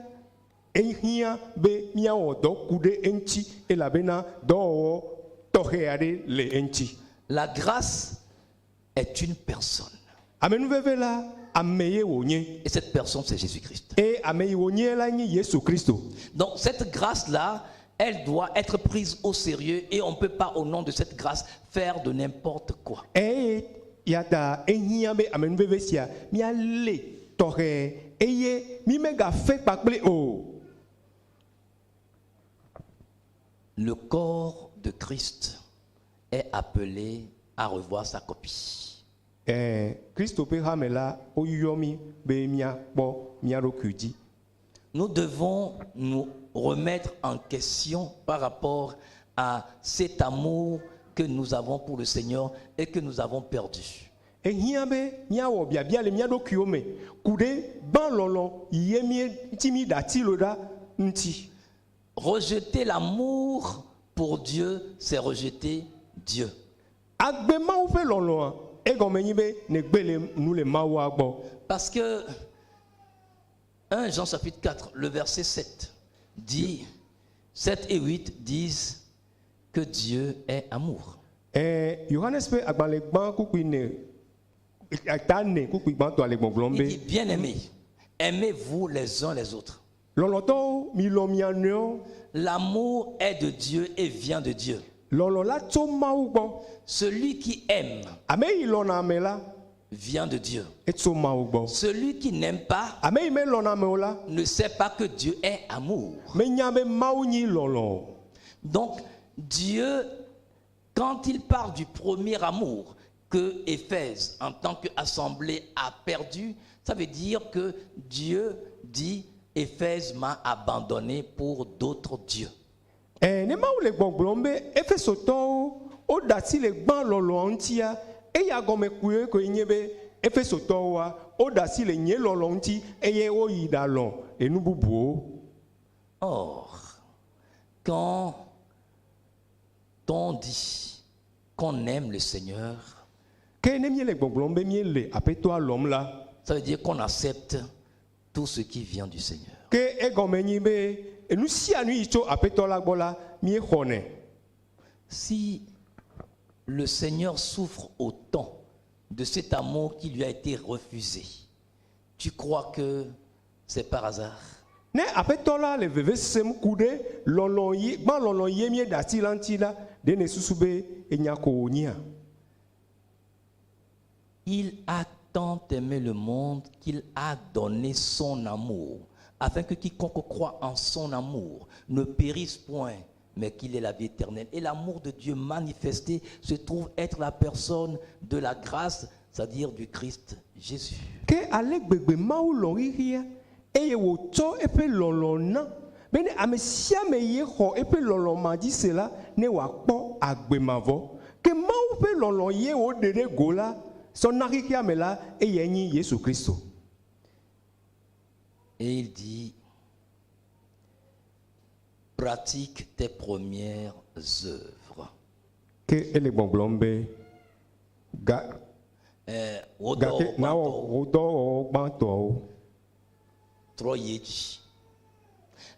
ehiã be míawɔ dɔ ku ɖe eŋuti elabena dɔwɔwɔ tɔxɛ aɖe le eŋuti. La grâce est une personne. Amenuveve la ame ye wònye. Et cette personne, c'est Jésus-Christ. Eye ame yi wònye la nye Yesu Kristo. Donc cette grâce-là, elle doit être prise au sérieux et on ne peut pas, au nom de cette grâce, faire de n'importe quoi. Eye ya ta ehiã be amenuveve sia míalé tɔxɛ eye mí megafe kpakple o. Le corps de Christ est appelé à revoir sa copie. Ɛɛ Kristo ƒe hame la woyɔ mí be míakpɔ mía ɖokui dzi. Nous devons nous remettre en question par rapport à cet amour que nous avons pour le Seigneur et que nous avons perdu. Ehiã be míawɔ biabia le mía ɖokuiwo me ku ɖe gbã lɔlɔ yi ye mí ŋuti mí ɖe ati lo ɖa ŋuti. Rejeter l'amour pour Dieu, c'est rejeter Dieu. Agbe Mawu ƒe lɔlɔa egɔme nyi be negbe le nu le Mawua gbɔ. Parce que 1 Jean chapitre 4, le verset 7 dit, 7 et 8 disent que Dieu est amour. Ɛɛ Yohanes ƒe agbalẽ gbã kpukpui ne eta ne kpukpui gbãtɔa le gbɔgblɔm Il be dit, bien-aimés, aimez-vous les uns les autres. Lɔlɔtɔwo milɔ̃ mia nɔewo. L'amour est de Dieu et vient de Dieu. Lɔlɔ la tso Mawu gbɔ. Celui qui aime Ame yi lɔ̃na ame la vient de Dieu. Etso Mawu gbɔ. Celui qui n'aime pas Ame yi melɔ̃na ame o la ne sait pas que Dieu est amour. Menya be Mawu nyi lɔlɔ o. Donc, Dieu, quand il parle du premier amour que Éphèse, en tant qu'assemblée, a perdu, ça veut dire que Dieu dit, Éphèse m'a abandonné pour d'autres dieux. Ɛ ne Mawu le gbɔgblɔm be Efesotɔwo woɖe asi le gbã lɔlɔa ŋutia eya gɔme kpuie koe nye be Efesotɔwoa woɖe asi le nye lɔlɔ ŋuti eye woyi ɖalɔ enu bubuwo. Or, quand on dit qu'on aime le Seigneur, Ke ne míele gbɔgblɔm be míele aƒetɔa lɔm la, ça veut dire qu'on accepte tout ce qui vient du Seigneur. Ke egɔme nyi be enu sia nu yi tso aƒetɔ la gbɔ la míexɔnɛ. Si le Seigneur souffre autant de cet amour qui lui a été refusé, tu crois que c'est par hasard? Ne aƒetɔ la le veve sem ku ɖe lɔlɔ yi gbã lɔlɔ ye míeɖe asi la ŋuti la, ɖe ne susu be enya ko wònyia? Il a tant aimé le monde qu'il a donné son amour, afin que quiconque croit en son amour ne périsse point, mais qu'il ait la vie éternelle. Et l'amour de Dieu manifesté se trouve être la personne de la grâce, c'est-à-dire du Christ Jésus. Ke ale gbegbe Mawu lɔ̃ xexea eye wòtsɔ eƒe lɔlɔ̃ na be ne ame sia ame ye xɔ eƒe lɔlɔ̃ ma dzi se la, ne wòakpɔ agbe mavɔ. Ke Mawu ƒe lɔlɔ̃ ye wòɖe ɖe go la sɔ na xexea me la, eyae nye Yesu Kristo. Et il dit, pratique tes premières œuvres. Ke ele gbɔgblɔm be ga Wo gake dɔwɔwɔ nawɔ gbãtɔwo. Wò dɔwɔwɔ gbãtɔwo. Trɔ yi edzi.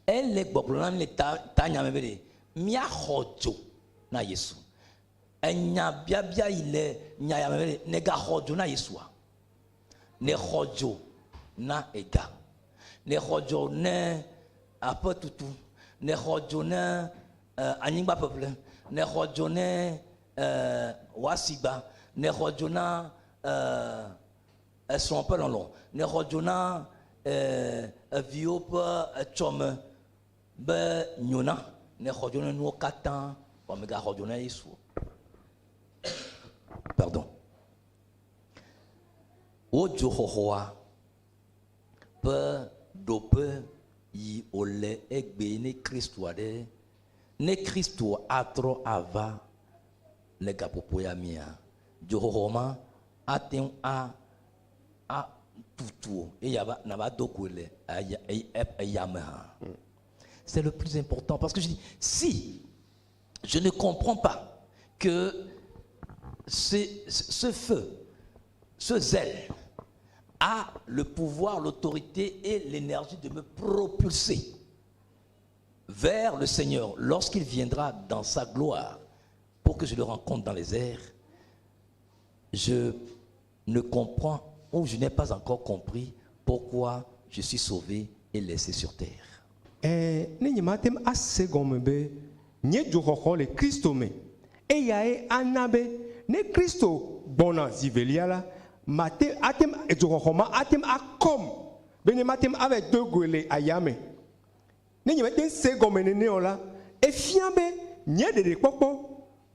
Ele gbɔgblɔ na mi le ta tanya me be ɖe míaxɔ dzo na Yesu. Enya biabia yi le nya ya me be ɖe negaxɔ dzo na Yesua? Nexɔ dzo na ega. Nexɔ dzo ne aƒetutu. Nexɔ dzo ne anyigba ƒeƒle. Nexɔ dzo ne wòasigba. Nexɔ dzo na esrɔ̃ ƒe lɔlɔ̃. Nexɔ dzo na eviwo ƒe etsɔme be nyona. Nexɔ dzo ne nuwo katã vɔ megaxɔ dzo na Yesu o. Pardon. Wo dzoxɔxɔa ƒe ɖoƒe yi wòle egbe ne Kristoa ɖe ne Kristo atrɔ ava le gaƒoƒo ya mea, dzoxɔxɔ ma ate ŋu a a tutu o eye ava nava do goe le eya eya me hã. C'est le plus important parce que je dis, si je ne comprends pas que ce feu, ce zèle a le pouvoir, l'autorité et l'énergie de me propulser vers le Seigneur lorsqu'il viendra dans sa gloire pour que je le rencontre dans les airs, je ne comprends ou je n'ai pas encore compris pourquoi je suis sauvé et laissé sur terre. Ne nye mate ŋu ase gɔme be nye dzoxɔxɔ le Kristo me eyae ana be ne Kristo gbɔna zi velia la mate ate ŋu dzoxɔxɔ ma ate ŋu akɔm be ne mate ŋu ava do goe le ayame. Ne nye mete ŋu se gɔme nene o la, efia be nye ɖeɖekpɔkpɔ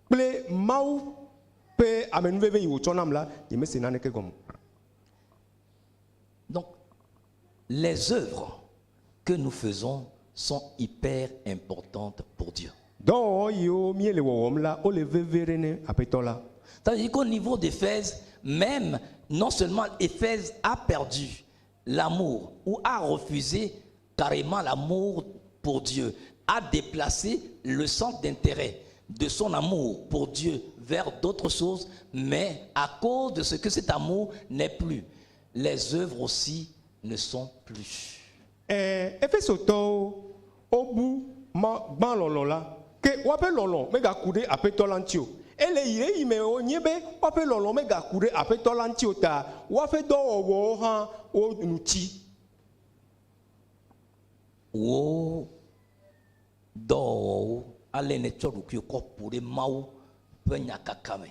kple Mawu ƒe amenuveve yi wòtsɔ nam la, nye mese naneke gɔme. Donc, les œuvres que nous faisons sont hyper importantes pour Dieu. Dɔwɔwɔ yiwo míele wɔwɔm la, wole veve ɖe ne Aƒetɔ la. Ça veut dire qu'au niveau d'Éphèse, même, non seulement Éphèse a perdu l'amour ou a refusé carrément l'amour pour Dieu, a déplacé le centre d'intérêt de son amour pour Dieu vers d'autres choses, mais à cause de ce que cet amour n'est plus, les œuvres aussi ne sont plus. Efesotɔwo wobu ma gbã lɔlɔ la ke woaƒe lɔlɔ megaku ɖe Aƒetɔ la ŋuti o. Ele yi ɣeyiɣi me wònye be woaƒe lɔlɔ megaku ɖe Aƒetɔ la ŋuti o ta woaƒe dɔwɔwɔwo hã wo nu tsi. Wo dɔwɔwɔwo ale netsɔ ɖokuiwò kɔ ƒo ɖe Mawu ƒe nyakaka me,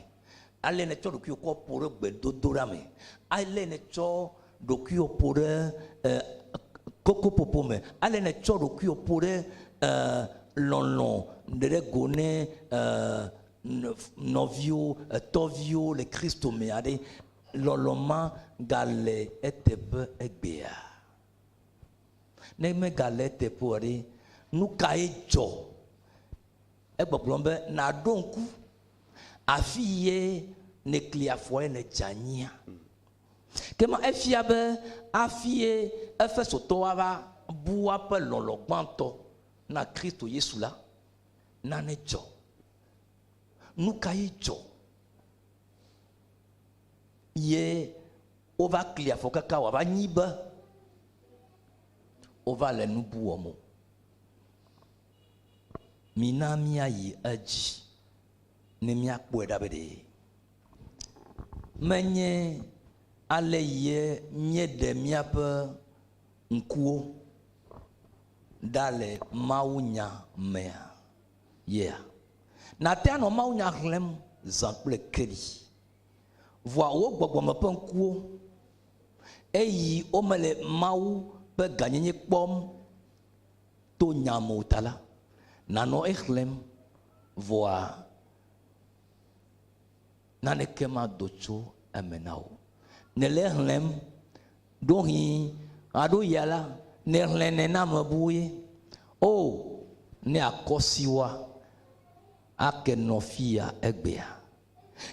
ale netsɔ ɖokuiwò kɔ ƒo ɖe gbedodoɖa me, ale netsɔ ɖokuiwò ƒo ɖe kokoƒoƒo me, ale netsɔ ɖokuiwò ƒo ɖe lɔlɔ ɖeɖe go ne nɔviwo, etɔviwo le Kristo me aɖe, lɔlɔ ma gale eteƒe egbea. Ne megale eteƒe o ɖe, nu kae dzɔ? Egbɔgblɔm be naɖo ŋku afi ye nekli afɔ ye nedze anyia. Ke ma efia be afi ye Efesotɔwo ava bu woaƒe lɔlɔ gbãtɔ na Kristo Yesu la, nane dzɔ. Nu kae dzɔ? Ye wova kli afɔ kaka wòava nyi be wova le nu bu wɔm o. Mina míayi edzi ne míakpɔe ɖa be ɖe menye ale ye míeɖe míaƒe ŋkuwo ɖa le mawunya mea yea. Nate anɔ mawunya xlẽm zã kple keli. Vɔa wo gbɔgbɔme ƒe ŋkuwo eyi womele Mawu ƒe gãnyenye kpɔm to nya me o ta la, Nanɔ exlẽm vɔa naneke mado tso eme na wò. Nèle exlẽm ɖohĩ ɣeaɖewoɣia la, nèxlẽnɛ na ame buwo ye. O, ne akɔsiwoa ake nɔ fiya egbea.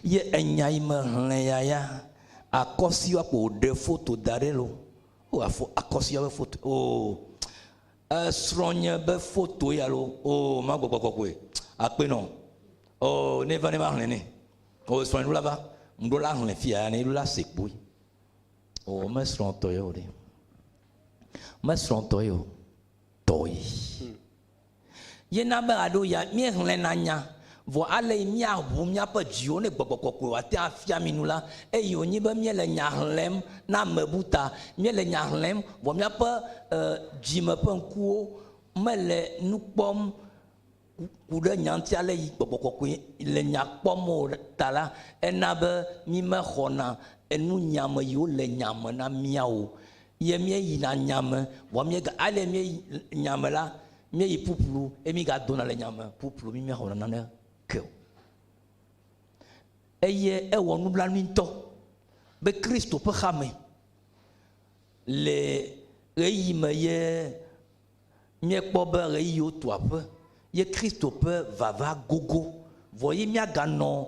Ye enya yi mexlẽ ya ya, akɔsiwoa kpo wòɖe foto da ɖe lo. O, afɔ akɔsiwoa be foto. O, esrɔ̃nye be foto ya lo. O, ma gbɔgbɔ kɔkɔe. Akpe nɔ. O, ne va ne va xlẽ nɛ. O, srɔ̃nye ɖo la va. Ŋɖo la xlẽ fiya ya ne ɖo la se kpoe. O, me srɔ̃tɔ ye o ɖe. Me srɔ̃tɔ ye o. Tɔ ye. Ye na be alo ya míexlẽna nya, vɔ ale yi míaʋu míaƒe dziwo ne gbɔgbɔ kɔkɔe wòate afia mí nu la, eyi wònyi be míele nya xlẽm na ame bu ta. Míele nya xlẽm vɔ míaƒe dzime ƒe ŋkuwo mele nu kpɔm ku ɖe nya ŋuti ale yi gbɔgbɔ kɔkɔe le nya kpɔm o ta la, ena be mímexɔna enu nyame yiwo le nya me na mía o. Ye míeyina nya me, vɔ míega, ale míeyi nya me la, míeyi ƒuƒlu eye mígadona le nya me ƒuƒlu, mí míexɔna naneke o. Eye ewɔ nublanui ŋutɔ be Kristo ƒe xame le ɣeyiɣi me ye míekpɔ be ɣeyiɣiwo tu aƒe ye Kristo ƒe vava gogo, vɔ ye míaganɔ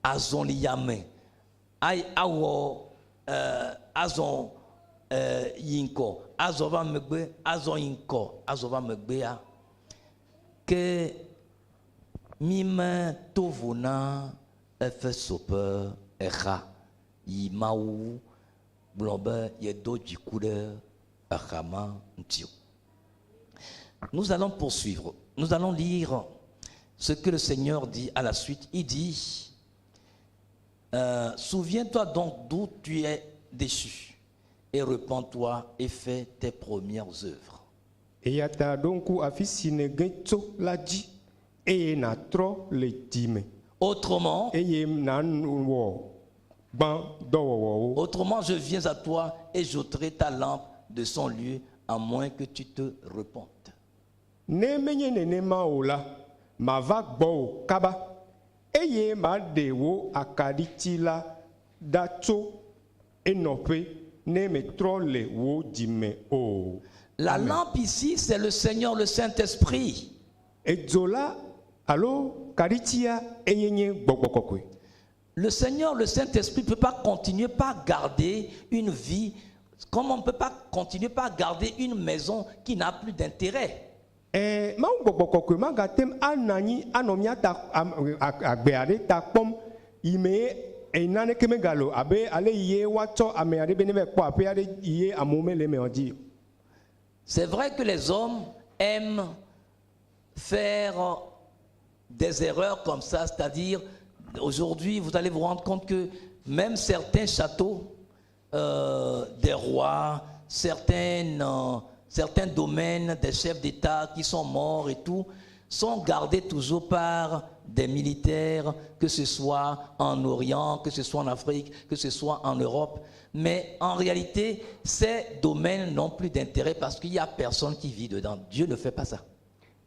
azɔli yame awɔ azɔ yi ŋkɔ, azɔ va megbe, azɔ yi ŋkɔ, azɔ va megbea, ke mí me tovo na Efeso ƒe exa yi Mawu gblɔ be yedo dziku ɖe exa ma ŋuti o. Nous allons poursuivre. Nous allons lire ce que le Seigneur dit à la suite. Il dit, souviens-toi donc d'où tu es déchu et repens-toi et fais tes premières œuvres. Eya ta ɖo ŋku afi si nège tso la dzi eye nàtrɔ le dzime. Autrement, eye nàwɔ gbã dɔwɔwɔwo. Autrement, je viens à toi et j'ôterai ta lampe de son lieu à moins que tu te repentes. Ne menye nenema o la, mava gbɔwò kaba eye maɖe wò akaɖiti la ɖa tso enɔƒe ne metrɔ le wò dzime o. La Amen. Lampe ici, c'est le Seigneur, le Saint-Esprit. Edzo la alo kaɖitia eye nye gbɔgbɔ kɔkɔe. Le Seigneur, le Saint-Esprit ne peut pas continuer par garder une vie, comme on ne peut pas continuer par garder une maison qui n'a plus d'intérêt. Ɛɛ Mawu gbɔgbɔ kɔkɔe magate ŋu anɔ anyi anɔ mía ta am- a- agbe aɖe ta kpɔm yi me ye naneke megale o abe ale yi ye woatsɔ ame aɖe be ne va kpɔ aƒe aɖe yi ye amewo mele eme o dzi. C'est vrai que les hommes aiment faire des erreurs comme ça, c'est-à-dire aujourd'hui, vous allez vous rendre compte que même certains châteaux des rois, certains domaines des chefs d'État qui sont morts et tout, sont gardés toujours par des militaires, que ce soit en Orient, que ce soit en Afrique, que ce soit en Europe. Mais en réalité, ces domaines n'ont plus d'intérêt parce qu'il n'y a personne qui vit dedans. Dieu ne fait pas ça.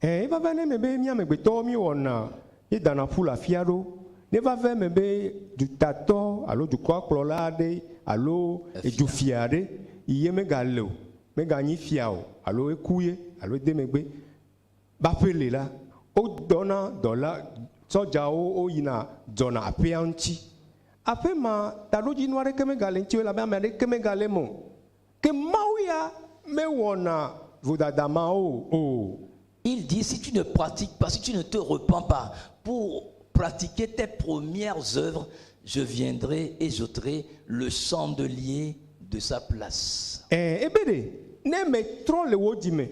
Ɛɛ eva va ne me be mía amegbetɔwo míewɔna míedana ƒu le afi aɖewo ne va va eme be dutatɔ alo dukɔkplɔla aɖe alo Efia. edufia aɖe yi ye megale o meganyi fia o alo eku ye alo ede megbe baƒe le la wodɔna dɔla sɔdzawo woyina dzɔna aƒea ŋuti aƒe ma taɖodzinu aɖeke megale ŋuti o elabe ame aɖeke megale eme o ke Mawu ya mewɔna vodada mawo o. Il dit, si tu ne pratiques pas, si tu ne te repens pas pour pratiquer tes premières œuvres, je viendrai et j'ôterai le chandelier de sa place. Ɛɛ ebe ɖe ne metrɔ le wò dzime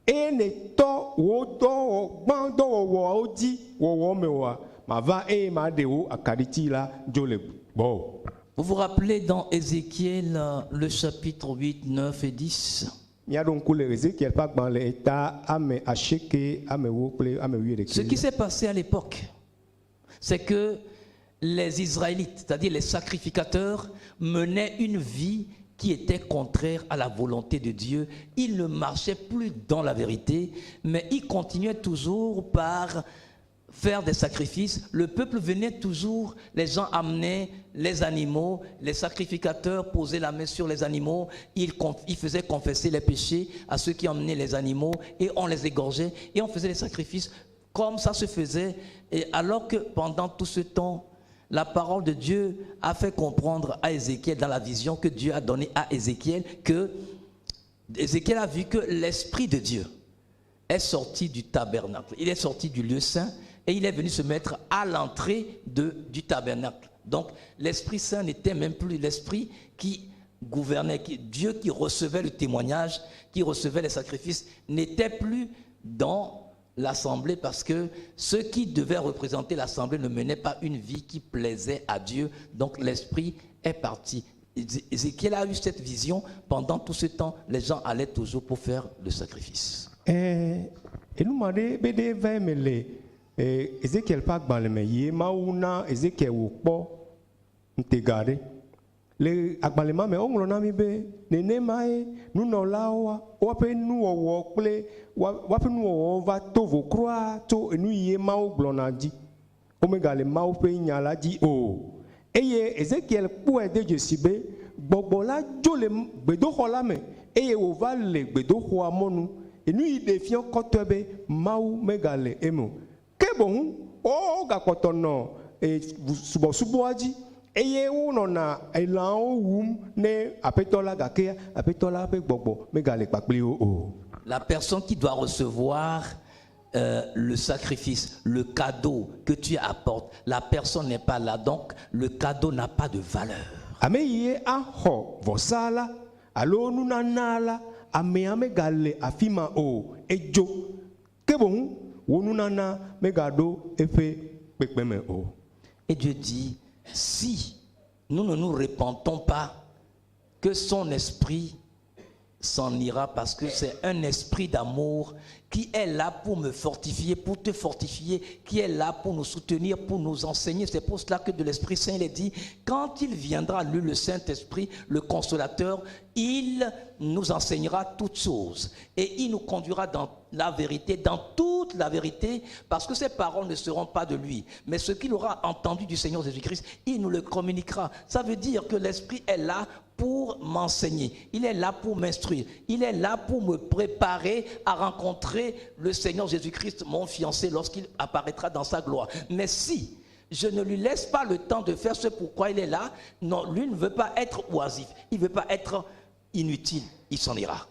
eye nètɔ wò dɔwɔ gbã dɔwɔwɔawo dzi wɔwɔ me oa mava eye maɖe wò akaɖiti la dzo le gbɔwò. Vous vous rappelez dans Ézéchiel, le chapitre 8, 9 et 10, Míaɖo ŋku le Ezekiel ƒe agbalẽ eta ame asieke ame ewo kple ame wuiɖekɛ. Ce qui s'est passé à l'époque, c'est que les Israélites, c'est-à-dire les sacrificateurs, menaient une vie qui était contraire à la volonté de Dieu. Il ne marchait plus dans la vérité, mais il continuait toujours par faire des sacrifices. Le peuple venait toujours, les gens amenaient les animaux, les sacrificateurs posaient la main sur les animaux, ils faisaient confesser les péchés à ceux qui emmenaient les animaux et on les égorgeait et on faisait les sacrifices comme ça se faisait. Et alors que pendant tout ce temps, la parole de Dieu a fait comprendre à Ézéchiel, dans la vision que Dieu a donnée à Ézéchiel, que Ézéchiel a vu que l'Esprit de Dieu est sorti du tabernacle. Il est sorti du lieu saint et il est venu se mettre à l'entrée du tabernacle. Donc l'Esprit Saint n'était même plus l'Esprit qui gouvernait, Dieu qui recevait le témoignage, qui recevait les sacrifices, n'était plus dans l'assemblée parce que ceux qui devaient représenter l'assemblée ne menaient pas une vie qui plaisait à Dieu. Donc l'Esprit est parti. Ézéchiel a eu cette vision. Pendant tout ce temps, les gens allaient toujours pour faire le sacrifice. Eh, enu ma ɖe be ɖe va eme le eh, Ezekiel ƒe agbalẽ me ye Mawu na Ezekiel wòkpɔ ŋutega ɖe. Le agbalẽ ma me woŋlɔ na mí be nenemae nunɔlawoa woaƒe nuwɔwɔ kple woaƒe nuwɔwɔwo va to vo kura tso enu yi Mawu gblɔna dzi. Womegale Mawu ƒe nya la dzi o. Eye Ezekiel kpɔe de dzesi be gbɔgbɔ la dzo le gbedoxɔ la me eye wòva le gbedoxɔa mɔnu. Enu yi ɖe fia kɔtɔe be Mawu megale eme o. Ke boŋ wogakpɔtɔ nɔ e, subɔsubɔa dzi eye wonɔna elãwo wum ne aƒetɔ la gake aƒetɔ la ƒe gbɔgbɔ megale kpakpli wo o. La personne qui doit recevoir le sacrifice, le cadeau que tu apportes, la personne n'est pas là, donc le cadeau n'a pas de valeur. Ame yi axɔ vɔsa la alo nunana la amea megale afi ma o edzo ke boŋ wo nunana megaɖo eƒe kpekpeme o. Et Dieu dit, si nous ne nous repentons pas, que son esprit s'en ira parce que c'est un esprit d'amour qui est là pour me fortifier, pour te fortifier, qui est là pour nous soutenir, pour nous enseigner. C'est pour cela que de l'Esprit Saint, il est dit, quand il viendra, lui, le Saint-Esprit, le Consolateur, il nous enseignera toutes choses et il nous conduira dans la vérité, dans toute la vérité, parce que ces paroles ne seront pas de lui, mais ce qu'il aura entendu du Seigneur Jésus-Christ, il nous le communiquera. Ça veut dire que l'Esprit est là pour m'enseigner, il est là pour m'instruire, il est là pour me préparer à rencontrer le Seigneur Jésus-Christ, mon fiancé, lorsqu'il apparaîtra dans sa gloire. Mais si je ne lui laisse pas le temps de faire ce pourquoi il est là, non, lui ne veut pas être oisif, il ne veut pas être inutile, il s'en ira.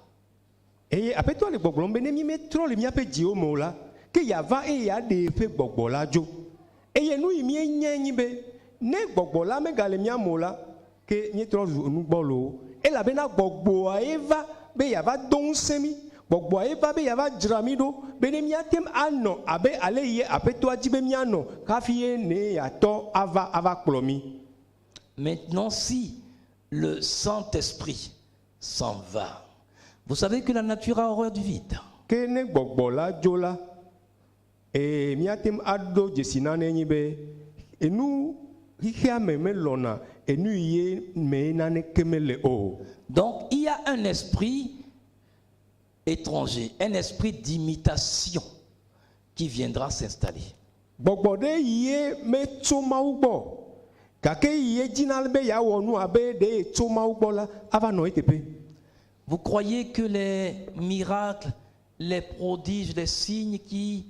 Eye aƒetɔ le gbɔgblɔm be ne mi metrɔ le míaƒe dziwo me o la ke yeava eye yeaɖe eƒe gbɔgbɔ la dzo eye nu yi míenye nyi be ne gbɔgbɔ la megale mía me o la ke míetrɔ zu nugbɔlo elabena gbɔgbɔa ye va be yeava do ŋusẽ mí gbɔgbɔa ye va be yeava dzra mí ɖo be ne míate ŋu anɔ abe ale yi aƒetɔa dzi be míanɔ hafi ye ne yeatɔ ava ava kplɔ mí. Maintenant, si le Saint-Esprit s'en va, vous savez que la nature a horreur du vide. Ke ne gbɔgbɔ la dzo la ee míate ŋu aɖo dzesi nane nyi be enu xixea me melɔna enu yi me naneke mele o. Donc, il y a un esprit étranger, un esprit d'imitation qui viendra s'installer. Gbɔgbɔ ɖe yie metso Mawu gbɔ gake yie dzina be yeawɔ nu abe ɖe ye tso Mawu gbɔ la ava nɔ eteƒe. Vous croyez que les miracles, les prodiges, les signes qui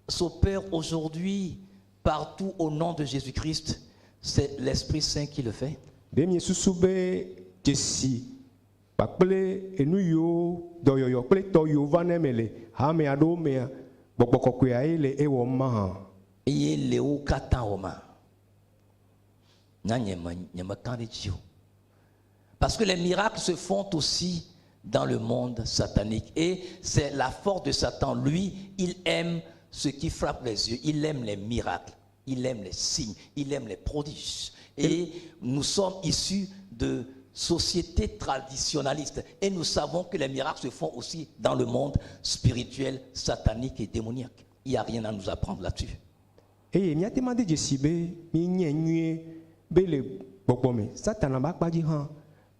s'opèrent aujourd'hui partout au nom de Jésus-Christ, c'est l'Esprit Saint qui le fait? Ɖe miesusu be dzesi kpakple enu yiwo dɔyɔyɔ kple tɔ yiwo va ne me le hame aɖewo mea gbɔgbɔ kɔkɔea ye le ewɔm mahã? Eye le wo katã wɔma na nye me nye meka ɖe dzi o. Parce que les miracles se font aussi dans le monde satanique. Et c'est la force de Satan. Lui, il aime ce qui frappe les yeux. Il aime les miracles. Il aime les signes. Il aime les prodiges. Et nous sommes issus de sociétés traditionnalistes. Et nous savons que les miracles se font aussi dans le monde spirituel, satanique et démoniaque. Il n'y a rien à nous apprendre là-dessus. Eye míate ŋu ade dzesi be míenyae nyuie be le gbɔgbɔ me satana be akpa dzi hã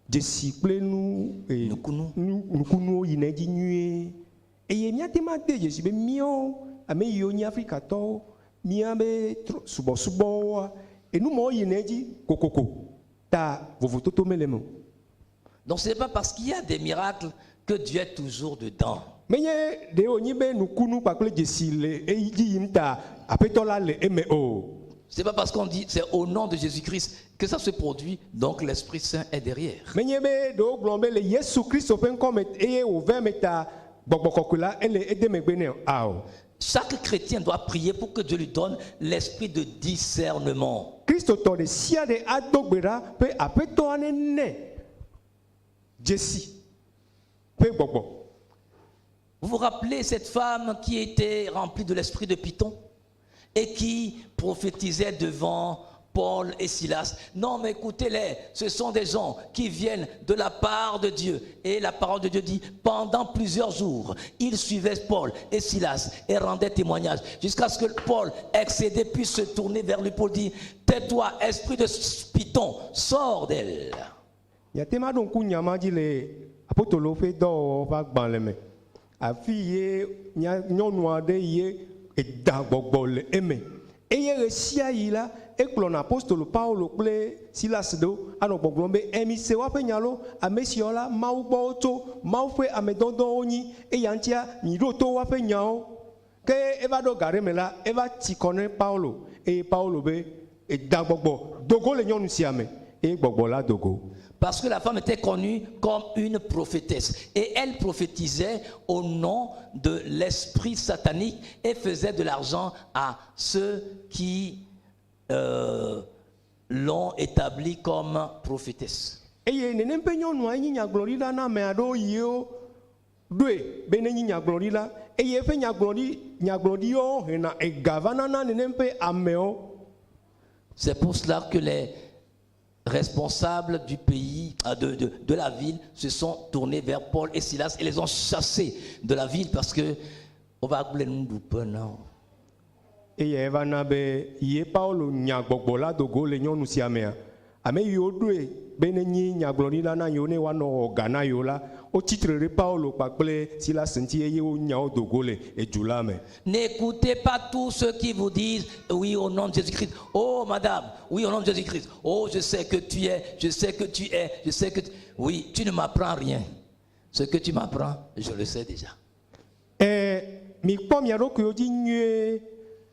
Dzesi kple nu e, Nukunu. nu nukunuwo yina edzi nyuie eye míate ŋu ade dzesi be míawo ame yiwo nye Afrikatɔwo míabe trɔ subɔsubɔwoa enu mawo yina edzi kokoko ta vovototo mele eme o. Donc ce n'est pas parce qu'il y a des miracles que Dieu est toujours dedans. Menye ɖe wònyi be nukunu kpakple dzesi le edzi yim ta Aƒetɔ la le eme o. C'est pas parce qu'on dit c'est au nom de Jésus-Christ que ça se produit, donc l'Esprit Saint est derrière. Menye be ɖewo gblɔ be le Yesu Kristo ƒe ŋkɔ me eye wòve eme ta gbɔgbɔ kɔkɔe la ele ede megbe nɛ ao. Chaque chrétien doit prier pour que Dieu lui donne l'esprit de discernement. Kristotɔ ɖe sia ɖe ado gbe ɖa be Aƒetɔa nene dzesi ƒe gbɔgbɔ. Vous vous rappelez cette femme qui était remplie de l'esprit de Python et qui prophétisait devant Paul et Silas. Non, mais écoutez-les, ce sont des gens qui viennent de la part de Dieu. Et la parole de Dieu dit, pendant plusieurs jours, ils suivaient Paul et Silas et rendaient témoignage. Jusqu'à ce que Paul, excédé, puisse se tourner vers lui pour dire, tais-toi, esprit de Python, sors d'elle. Miate ŋu aɖo ŋku nya ma dzi le apostolowo ƒe dɔwɔwɔ ƒe agbalẽ me. Afi ye mía nyɔnu aɖe ye eda gbɔgbɔ le eme eye ɣe sia ɣi la ekplɔna apostolo Paulo kple Silas ɖo anɔ gbɔgblɔm be emi se woaƒe nya lo ame siawo la Mawu gbɔ wotso Mawu ƒe amedɔdɔwo wonyi eya ŋutia miɖo to woaƒe nyawo. Ke eva ɖo ga ɖe me la eva ti kɔ ne Paulo eye Paulo be eda gbɔgbɔ dogo le nyɔnu sia me eye gbɔgbɔ la dogo. Parce que la femme était connue comme une prophétesse. Et elle prophétisait au nom de l'esprit satanique et faisait de l'argent à ceux qui l'ont établie comme prophétesse. Eye nenem ƒe nyɔnua enyi nyagblɔɖila na ame aɖewo yiwo ɖoe be nenyi nyagblɔɖila eye eƒe nyagblɔɖi nyagblɔɖiwo hena ega va nana nenem ƒe amewo. C'est pour cela que les responsables du pays, de la ville, se sont tournés vers Paul et Silas et les ont chassés de la ville parce que on va appeler nous non. Eye eva na be ye Paulo nya gbɔgbɔ la dogo le nyɔnu sia mea ame yiwo ɖoe be nenyi nyagblɔɖila na yewo ne woanɔ wɔ ga na yewo la wotsitre ɖe Paulo kpakple Silas ŋuti eye wonya wo dogo le edu la me. N'écoutez pas tous ceux qui vous disent oui au nom de Jésus-Christ. Oh madame, oui au nom de Jésus-Christ. Oh je sais que tu es, je sais que tu es, je sais que tu. Oui, tu ne m'apprends rien. Ce que tu m'apprends, je le sais déjà. Ɛ mikpɔ mia ɖokuiwo dzi nyuie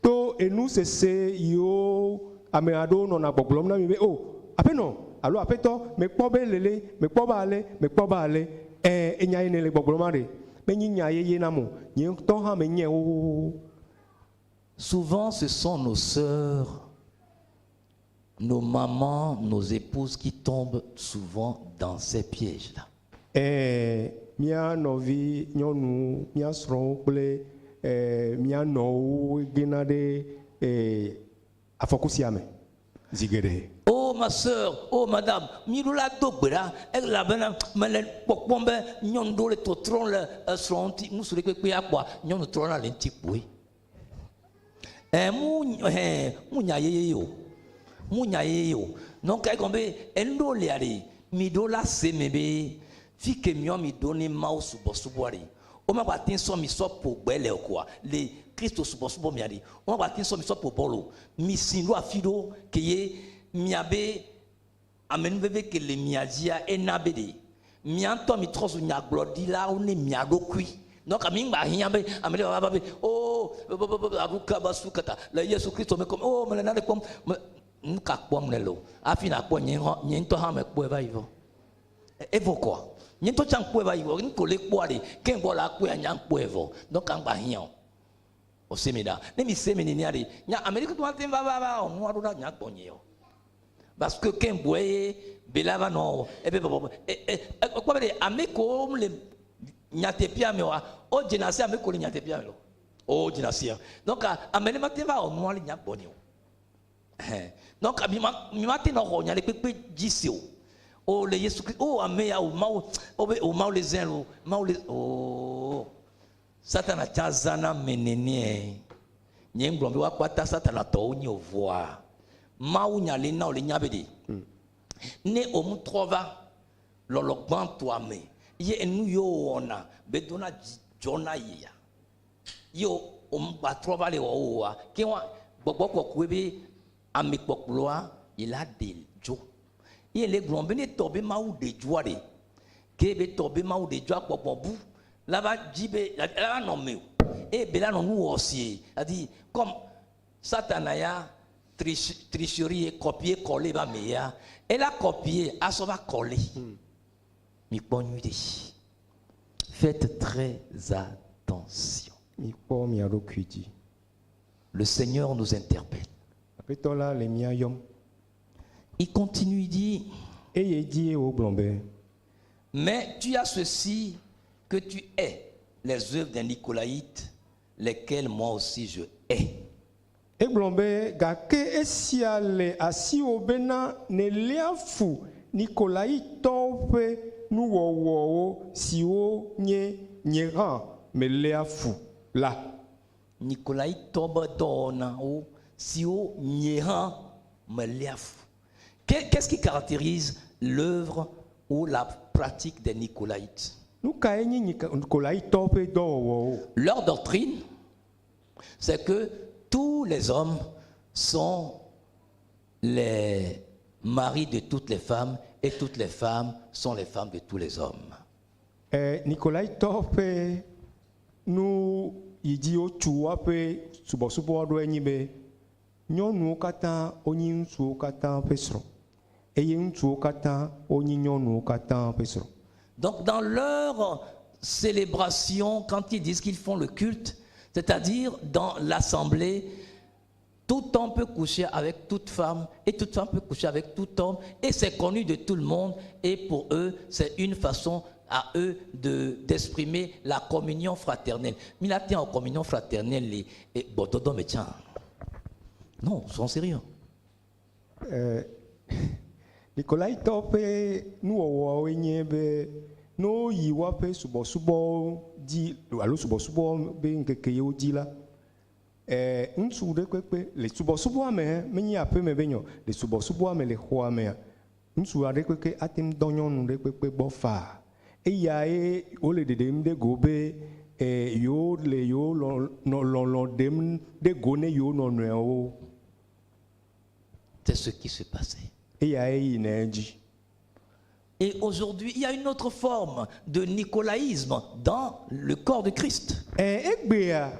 to enu sese yiwo ame aɖewo nɔna gbɔgblɔm na mi be o aƒenɔ alo aƒetɔ mekpɔ be lele mekpɔ be ale mekpɔ be ale ɛ enya yi ne le gbɔgblɔm aɖe menyi nya yeye nam o nye ŋutɔ hã menye wo. Souvent, ce sont nos sœurs, nos mamans, nos épouses qui tombent souvent dans ces pièges-là. Ɛ mía nɔvi nyɔnu mía srɔ̃wo kple ɛ mía nɔwo gena ɖe ɛ afɔku sia me zi geɖe. Oh ma soeur, oh madame, mi ɖo la do gbe ɖa elabena mele kpɔkpɔm be nyɔnu ɖewo le tɔtrɔm le esrɔ̃ ŋuti ŋutsu ɖe kpekpe akpɔa nyɔnu trɔna le ŋuti kpoe. Ɛ mu hɛn mu nya yeye o mu nya yeye o donc egɔme be enu ɖewo lia ɖe mi ɖo la se me be fi ke miɔ mi ɖo ne Mawu subɔsubɔa ɖe womagba te sɔ mi sɔ ƒo gbe le o koa le Kristo subɔsubɔ mia ɖe womagba te sɔ mi sɔ ƒo bɔl o mi si ɖo afi ɖo ke ye miabe amenuveve ke le mia dzia ena be ɖe mia ŋutɔ mi trɔ zu nyagblɔɖilawo ne mia ɖokui donc mi ŋgba hiã be ame ɖe va va be oh aɖuka ba su kata le Yesu Kristo me kɔm oh mele nane kpɔm me nu ka kpɔm ne le o hafi nakpɔ nye hã nye ŋutɔ hã mekpɔe va yi vɔ evɔ koa nye ŋutɔ tsã kpɔe va yi vɔ nu ko le kpɔa ɖe ke ŋgbɔ la kpɔe anya kpɔe vɔ donc ŋgba hiã o o se mi ɖa ne mi se mi nenia ɖe nya ame ɖe kuku ma te va va va wɔ nua ɖo ɖa nya gbɔ nye o parce que ke ŋgbɔe ye bela va nɔ ebe bɔbɔ e e ekpɔ be ɖe ame kewo le nyateƒea me oa wo dzena si ame kewo le nyateƒea me o wo dzena sia donc ame ɖe ma te va wɔ nua le nya gbɔ nye o Ɛhɛn. Donc mi ma mi ma te nɔ xɔ nya ɖe kpekpe dzi se o o le Yesu Christ o ame ya o Mawu o be o Mawu le zẽ lo Mawu le ooo Satana tsã zãna ame nenie nye ŋgblɔ be woakpata Satana tɔwo nye o vɔa Mawu nya le na wo le nya be ɖe ne o mu trɔ va Lɔlɔ gbãtɔa me ye enu yiwo wɔna be dona dzidzɔ na yia ye wòmgbatrɔ va le wɔwɔ oa, ke wa gbɔgbɔ kɔkɔe be amekpɔkplɔa yi la ɖe dzo. Ye le gblɔm be ne tɔ be Mawu ɖe dzoa ɖe, ke be tɔ be Mawu ɖe dzoa gbɔgbɔ bu la va dzi be la va nɔ me o. Eye be la nɔ nu wɔ sie, c'est-à-dire comme Satana ya triche, tricherie ye copier coller ba me ya, ela copier asɔ va coller. Mikpɔ nyuiɖe. Faites très attention. Mikpɔ mia ɖokui dzi. Le Seigneur nous interpelle. Aƒetɔ la le mía yɔm. Il continue, il dit, Eye dzi ye wògblɔ be, Mais tu as ceci que tu hais, les œuvres des Nicolaïtes, lesquels moi aussi je hais. Egblɔ be gake esia le asiwò bena nèléa fu Nikolaitɔwo ƒe nuwɔwɔwo siwo nye nye hã meléa fu la. Nikolaitɔ be dɔwɔnawo siwo nye hã meléa fu. Qu'est-ce qui caractérise l'œuvre ou la pratique des Nicolaïtes? Nu kae nye Nikolaitɔwo ƒe dɔwɔwɔwo? Leur doctrine, c'est que tous les hommes sont les maris de toutes les femmes et toutes les femmes sont les femmes de tous les hommes. Nikolaitɔwo ƒe nu yi dzi wotu woaƒe subɔsubɔ ɖoe nyi be nyɔnuwo katã wonyi ŋutsuwo katã ƒe srɔ̃ eye ŋutsuwo katã wonyi nyɔnuwo katã ƒe srɔ̃. Donc dans leur célébration, quand ils disent qu'ils font le culte, c'est-à-dire dans l'assemblée, tout homme peut coucher avec toute femme et toute femme peut coucher avec tout homme et c'est connu de tout le monde et pour eux, c'est une façon à eux d'exprimer la communion fraternelle. Mais là, tiens, en communion fraternelle, et bon, dodo, mais tiens. Non, sois sérieux. Nikolaitɔwo ƒe nuwɔwɔwoe nye be ne woyi woaƒe subɔsubɔ dzi alo subɔsubɔ be ŋkeke yewo dzi la, ŋutsu ɖe kpekpe le subɔsubɔa me, menye aƒeme be nyɔ, le subɔsubɔa me le xɔa mea, ŋutsu aɖe kpekpe ate ŋu dɔ nyɔnu ɖe kpekpe gbɔ faa. Eyae wole ɖeɖem ɖe go be yewo le yewo lɔlɔ ɖem ɖe go ne yewo nɔnɔewo. C'est ce qui se passait. Eyae yina edzi. Et aujourd'hui, il y a une autre forme de nicolaïsme dans le corps de Christ. Egbea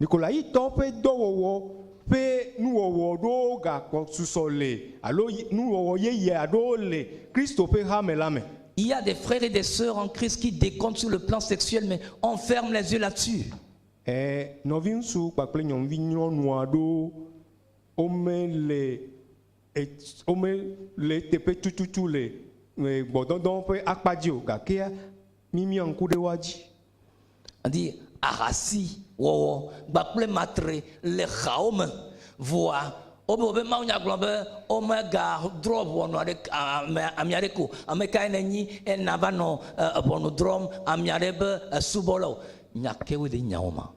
Nikolaitɔwo ƒe dɔwɔwɔ ƒe nuwɔwɔ ɖewo gakpɔ susɔ le alo nuwɔwɔ yeye aɖewo le Kristo ƒe hame la me. Il y a des frères et des sœurs en Christ qui déconnent sur le plan sexuel, mais on ferme les yeux là-dessus. Nɔviŋutsu kpakple nyɔnuvi nyɔnu aɖewo womele womele teƒe tututu le gbɔdɔdɔ ƒe akpa dzi o gakea mímia ŋku ɖe woa dzi. On dit ahasi wɔwɔ gbakple matre le xawo me voa wobe Mawu nya gblɔ be womegadrɔ̃ ʋɔnu aɖe ame ame aɖeke o. Ame kae nenyi ena va nɔ ʋɔnu drɔ̃m ame aɖe be esubɔla o. Nya kewoe le nyawo ma.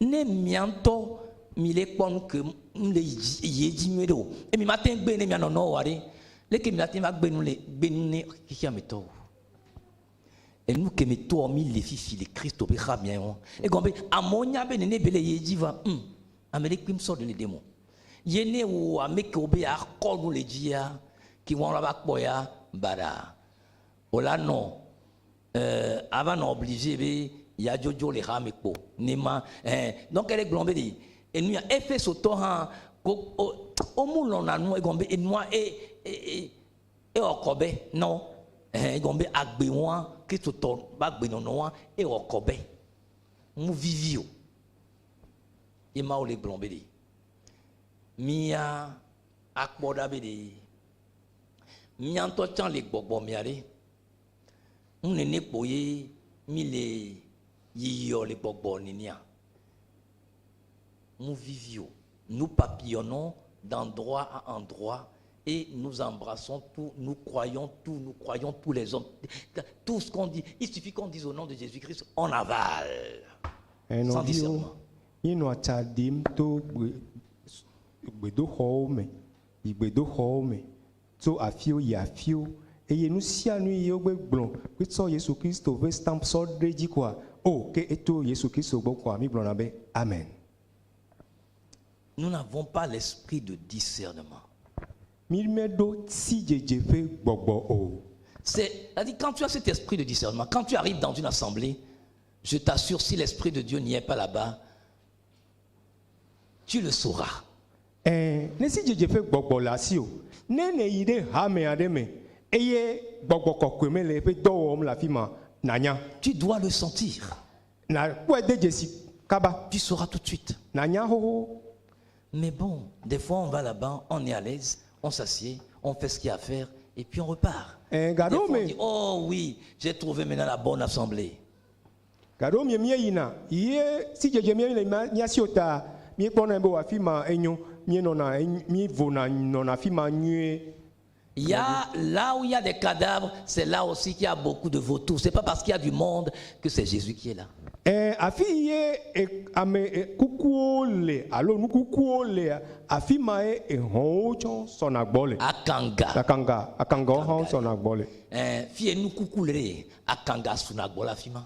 Ne mia ŋutɔ mi le kpɔ nu ke nu le yi edzi nyuie ɖe o, eye mi mate ŋu gbe ne mia nɔnɔwo oa ɖe, leke mi ate ŋu va gbe nu le gbe nu ne xexea me tɔwo? Enu ke me toa mi le fifi le Kristo ƒe xa mia ŋu. Egɔme be amewo nya be nene be le yi edzi va, ame ɖe kpem sɔ ɖe le ɖem o. Ye ne wo ame ke wo be akɔ nu le dzia, ke wɔn va kpɔ ya baɖa. Wola nɔ ava nɔ obligé be ya dzodzo le xa me kpo. Ne ma, donc ele gblɔ be ɖe enu ya Efesotɔ hã ko o mu lɔna nu egɔme be enua e e e ewɔ kɔ be nɔ egɔme be agbe wɔa Kristotɔ be agbenɔnɔ wɔa ewɔ kɔ be mu vivi o. Ye Mawu le gblɔ be ɖe mía akpɔ ɖa be ɖe mía ŋutɔ tsã le gbɔgbɔ mea ɖe nu nene kpo ye mi le yiyɔ le gbɔgbɔ nenea mu vivi o. Nous papillonnons d'endroit à endroit et nous embrassons tout, nous croyons tout, nous croyons tous les hommes. Tout ce qu'on dit, il suffit qu'on dise au nom de Jésus-Christ, on avale. Sans Nɔviwo, discernement. míenɔa tsa ɖim to gbedoxɔwo me yi gbedoxɔwo me tso afiwo yi afiwo Eye nu sia nu yi wogbe gblɔ kpetsɔ Yesu Kristo ƒe stamp sɔ ɖe dzi koa, o ke eto Yesu Kristo gbɔ koa mi gblɔna be amen. Nous n'avons pas l'esprit de discernement. Mi meɖo sidzedze ƒe gbɔgbɔ o. C'est-à-dire, quand tu as cet esprit de discernement, quand tu arrives dans une assemblée, je t'assure, si l'esprit de Dieu n'y est pas là-bas, tu le sauras. Ɛɛ ne sidzedze ƒe gbɔgbɔ le asi o, ne ne yi ɖe hame aɖe me eye gbɔgbɔ kɔkɔe me le eƒe dɔ wɔm le afi ma, nanya. Tu dois le sentir. Na kpɔe de dzesi kaba. Tu sauras tout de suite. Nanya xoxo. Mais bon, des fois, on va là-bas, on est à l'aise, on s'assied, on fait ce qu'il y a à faire, et puis on repart. Eh, Des gado fois, on me dit, oh oui, j'ai trouvé maintenant la bonne assemblée. Gaɖo mie míeyina ye sidzedze mie le mía si o ta míekpɔna be afi ma enyo míenɔna mívona nɔna afi ma nyuie. Il y a là où il y a des cadavres, c'est là aussi qu'il y a beaucoup de vautours. C'est pas parce qu'il y a du monde que c'est Jésus qui est là. Ɛ afi ye e, ame e, kukuwo le alo nukukuwo lea afi ma ye ehɔ̃wo tsɔ sɔna gbɔ le. Akanga. Akanga akangawo hã sɔna gbɔ le. Eh, fi nukuku le akanga suna gbɔ le afi ma.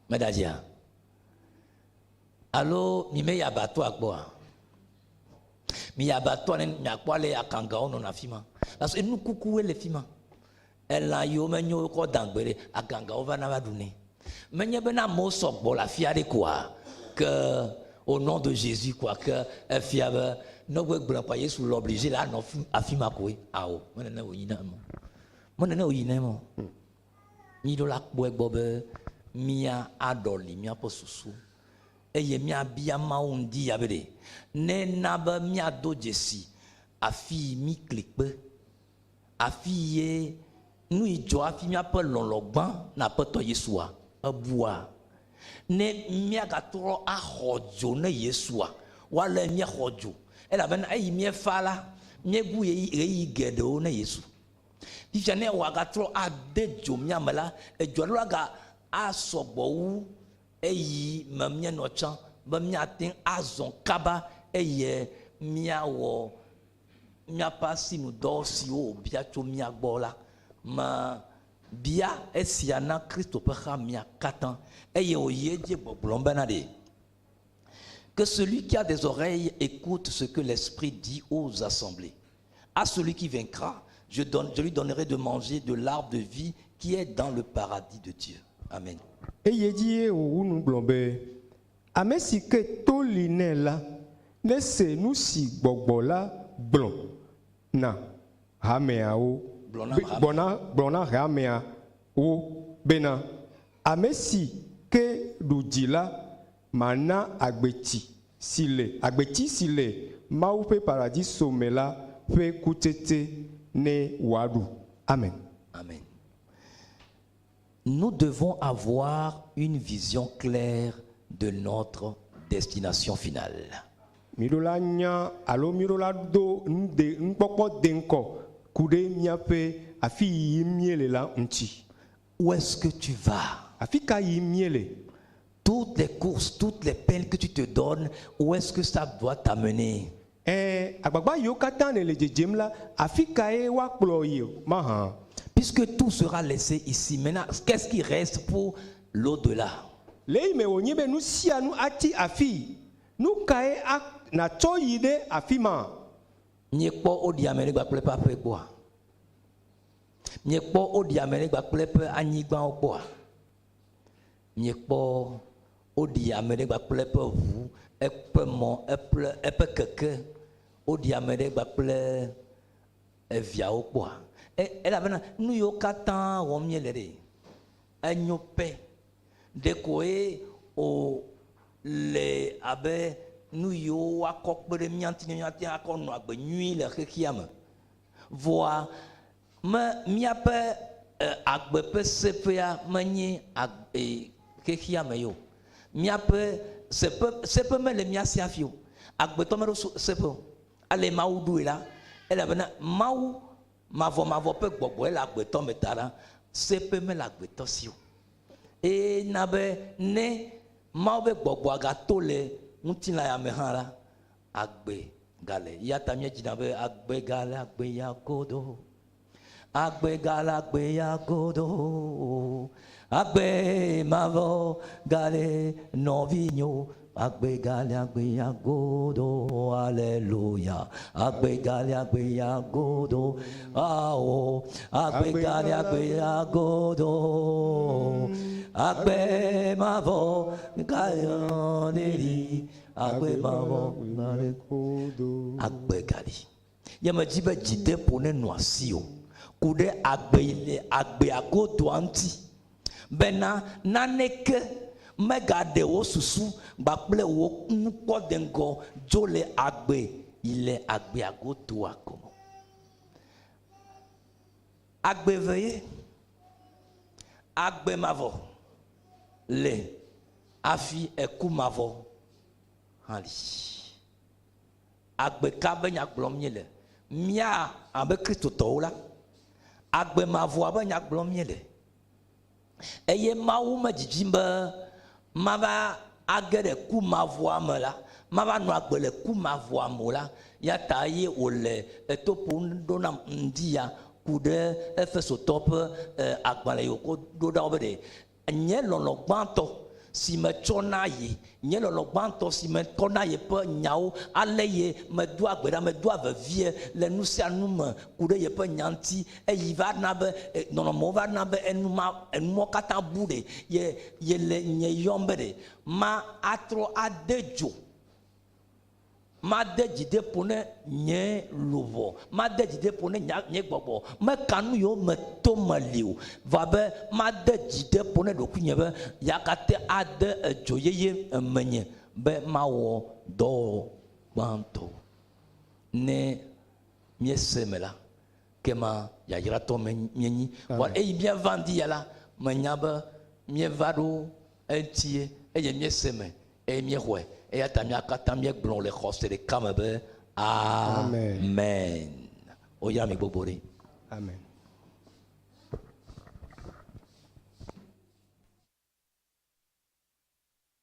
Medadia. Alo mi me yabato agbɔa. Mi yabato ne miakpɔ ale akangawo nɔna afi ma. Parce que nukukuwoe le fi ma. Elã yiwo menyo kɔ da gbe ɖe agangawo va na va ɖu nɛ. Menye bena amewo sɔgbɔ le afi aɖe koa que au nom de Jésus quoi que efia be ne wo gblɔ kɔa Yesu le obligé la nɔ afi ma koe. Awo menene wòyina eme. Menene wòyina eme o. Mi ɖo la kpɔe gbɔ be mía aɖɔli míaƒe susu eye míabia Mawu ŋdi ya be ɖe ne na be míado dzesi afi yi mí kli kpe afi ye nu yi dzɔ hafi míaƒe lɔlɔ gbã na Aƒetɔ Yesua ebua ne míagatrɔ axɔ dzo ne Yesua woale míaxɔ dzo elabena eyi míefa la míebu ɣeyiɣi geɖewo ne Yesu. Fifia ne wòagatrɔ ade dzo mía me la, edzo aɖewo aga asɔgbɔ wu eyi me míenɔ tsã be míate ŋu azɔ kaba eye míawɔ míaƒe asinudɔ siwo wòbia tso mía gbɔ la me bia esia na Kristo ƒe hamea katã eye wòyi edzi gbɔgblɔm bena ɖe que celui qui a des oreilles écoute ce que l'Esprit dit aux assemblées. À celui qui vaincra, je lui donnerai de manger de l'arbre de vie qui est dans le paradis de Dieu. Amen. Eye dzi ye wòwu nu gblɔ be ame si ke to li nɛ la ne se nu si gbɔgbɔ la gblɔ na hameawo Gblɔ na hame. Gblɔ na hameawo bena ame si ke ɖu dzi la mana agbetsi si le agbetsi si le Mawu ƒe paradiso me la ƒe kutsetse ne wòaɖu. Amen. Amen. Nous devons avoir une vision claire de notre destination finale. Mi ɖo la nya alo mi ɖo la do nu de nukpɔkpɔ de ŋkɔ ku ɖe míaƒe afi yi míele la ŋuti. Où est-ce que tu vas? Afi ka yim míele? Toutes les courses, toutes les peines que tu te donnes, où est-ce que ça doit t'amener? Ɛɛ agbagba yiwo katã ne le dzedzem la afi kae woakplɔ yi mahã? Puisque tout sera laissé ici. Maintenant, qu'est-ce qui reste pour l'au-delà? Le yi me wònye be nu sia nu atsi afi nu kae a natsɔ yi ɖe afi ma? Miekpɔ woɖi ame ɖe kpakple eƒe aƒe kpɔa? Miekpɔ woɖi ame ɖe kpakple eƒe anyigbawo kpɔa? Miekpɔ woɖi ame ɖe kpakple eƒe ʋu, eƒe mɔ, eƒe eƒe keke, woɖi ame ɖe kpakple eviawo kpɔa? E elabena nu yiwo katã wɔm míele ɖe, enyo pɛ. Ɖekoe o le abe nu yiwo woakɔ kpe ɖe mía ŋuti ne míate ŋu akɔ nɔ agbe nyui le xexea me. Vɔa me míaƒe e, agbe ƒe seƒea menye ag e, xexea me ye o. Míaƒe seƒe seƒe mele mía si hafi o. Agbetɔ meɖo seƒe o. Ale Mawu ɖoe la, elabena Mawu mavɔmavɔ ƒe gbɔgbɔe le agbetɔ me ta la, seƒe mele agbetɔ si o. Eye na be ne Mawu ƒe gbɔgbɔa gato le ŋutilã ya me hã la, agbe gale. Ya ta míedzina be agbe gale agbe ya godo. Agbe gale agbe ya godo. Agbe mavɔ gale nɔvinyewo. Agbe gale agbe ya godo. Aleluya. Agbe gale agbe ya godo. Awo. Agbe gale agbe ya godo. Agbe mavɔ gale li. Agbe mavɔ gale godo. Agbe gali. Ye medzi be dzideƒo nenɔ asiwò ku ɖe agbe yi le agbea godoa ŋuti bena naneke megaɖe wò susu kpakple wò nukpɔdeŋgɔ dzo le agbe yi le agbea godoa gɔme o. Agbe eve ye, agbe mavɔ le hafi eku mavɔ hã li. Agbe ka be nya gblɔm míele? Mía abe Kristotɔwo la, agbe mavɔa be nya gblɔm míele. Eye Mawu medzidzim be mava age ɖe ku mavɔa me la, mava nɔ agbe le ku mavɔa me o la, ya ta ye wòle eto ƒom ɖo nam ŋdi ya ku ɖe Efesotɔ ƒe agbalẽ yi wòkɔ ɖo ɖa wo be ɖe Nye lɔlɔ̃ gbãtɔ si metsɔ na ye, nye lɔlɔ̃ gbãtɔ si mekɔ na ye ƒe nyawo, ale ye medoa gbe ɖa, medoa vevie le nu sia nu me ku ɖe yeƒe nya ŋuti, eyi va na be nɔnɔmewo va na be enu ma, enuawo katã bu ɖe, ye, yele nye yɔm be ɖe ma atrɔ ade dzo. Made dzideƒo ne nye luʋɔ, made dzideƒo ne nye gbɔgbɔ. Meka nu yiwo me tom meli o, vɔ be made dzideƒo ne ɖokuinye be yeagate ade edzo yeye menye be mawɔ dɔwɔwɔ gbãtɔ. Ne míese eme la, kema yayratɔ míenyi. Vɔ eyi míeva ŋdi ya la, menya be míeva ɖo eŋutie eye míese eme Eye míexɔe, eya ta mía katã míegblɔ le xɔse ɖeka me be, Amen. Woyra mi gbogbo ɖe. Amen.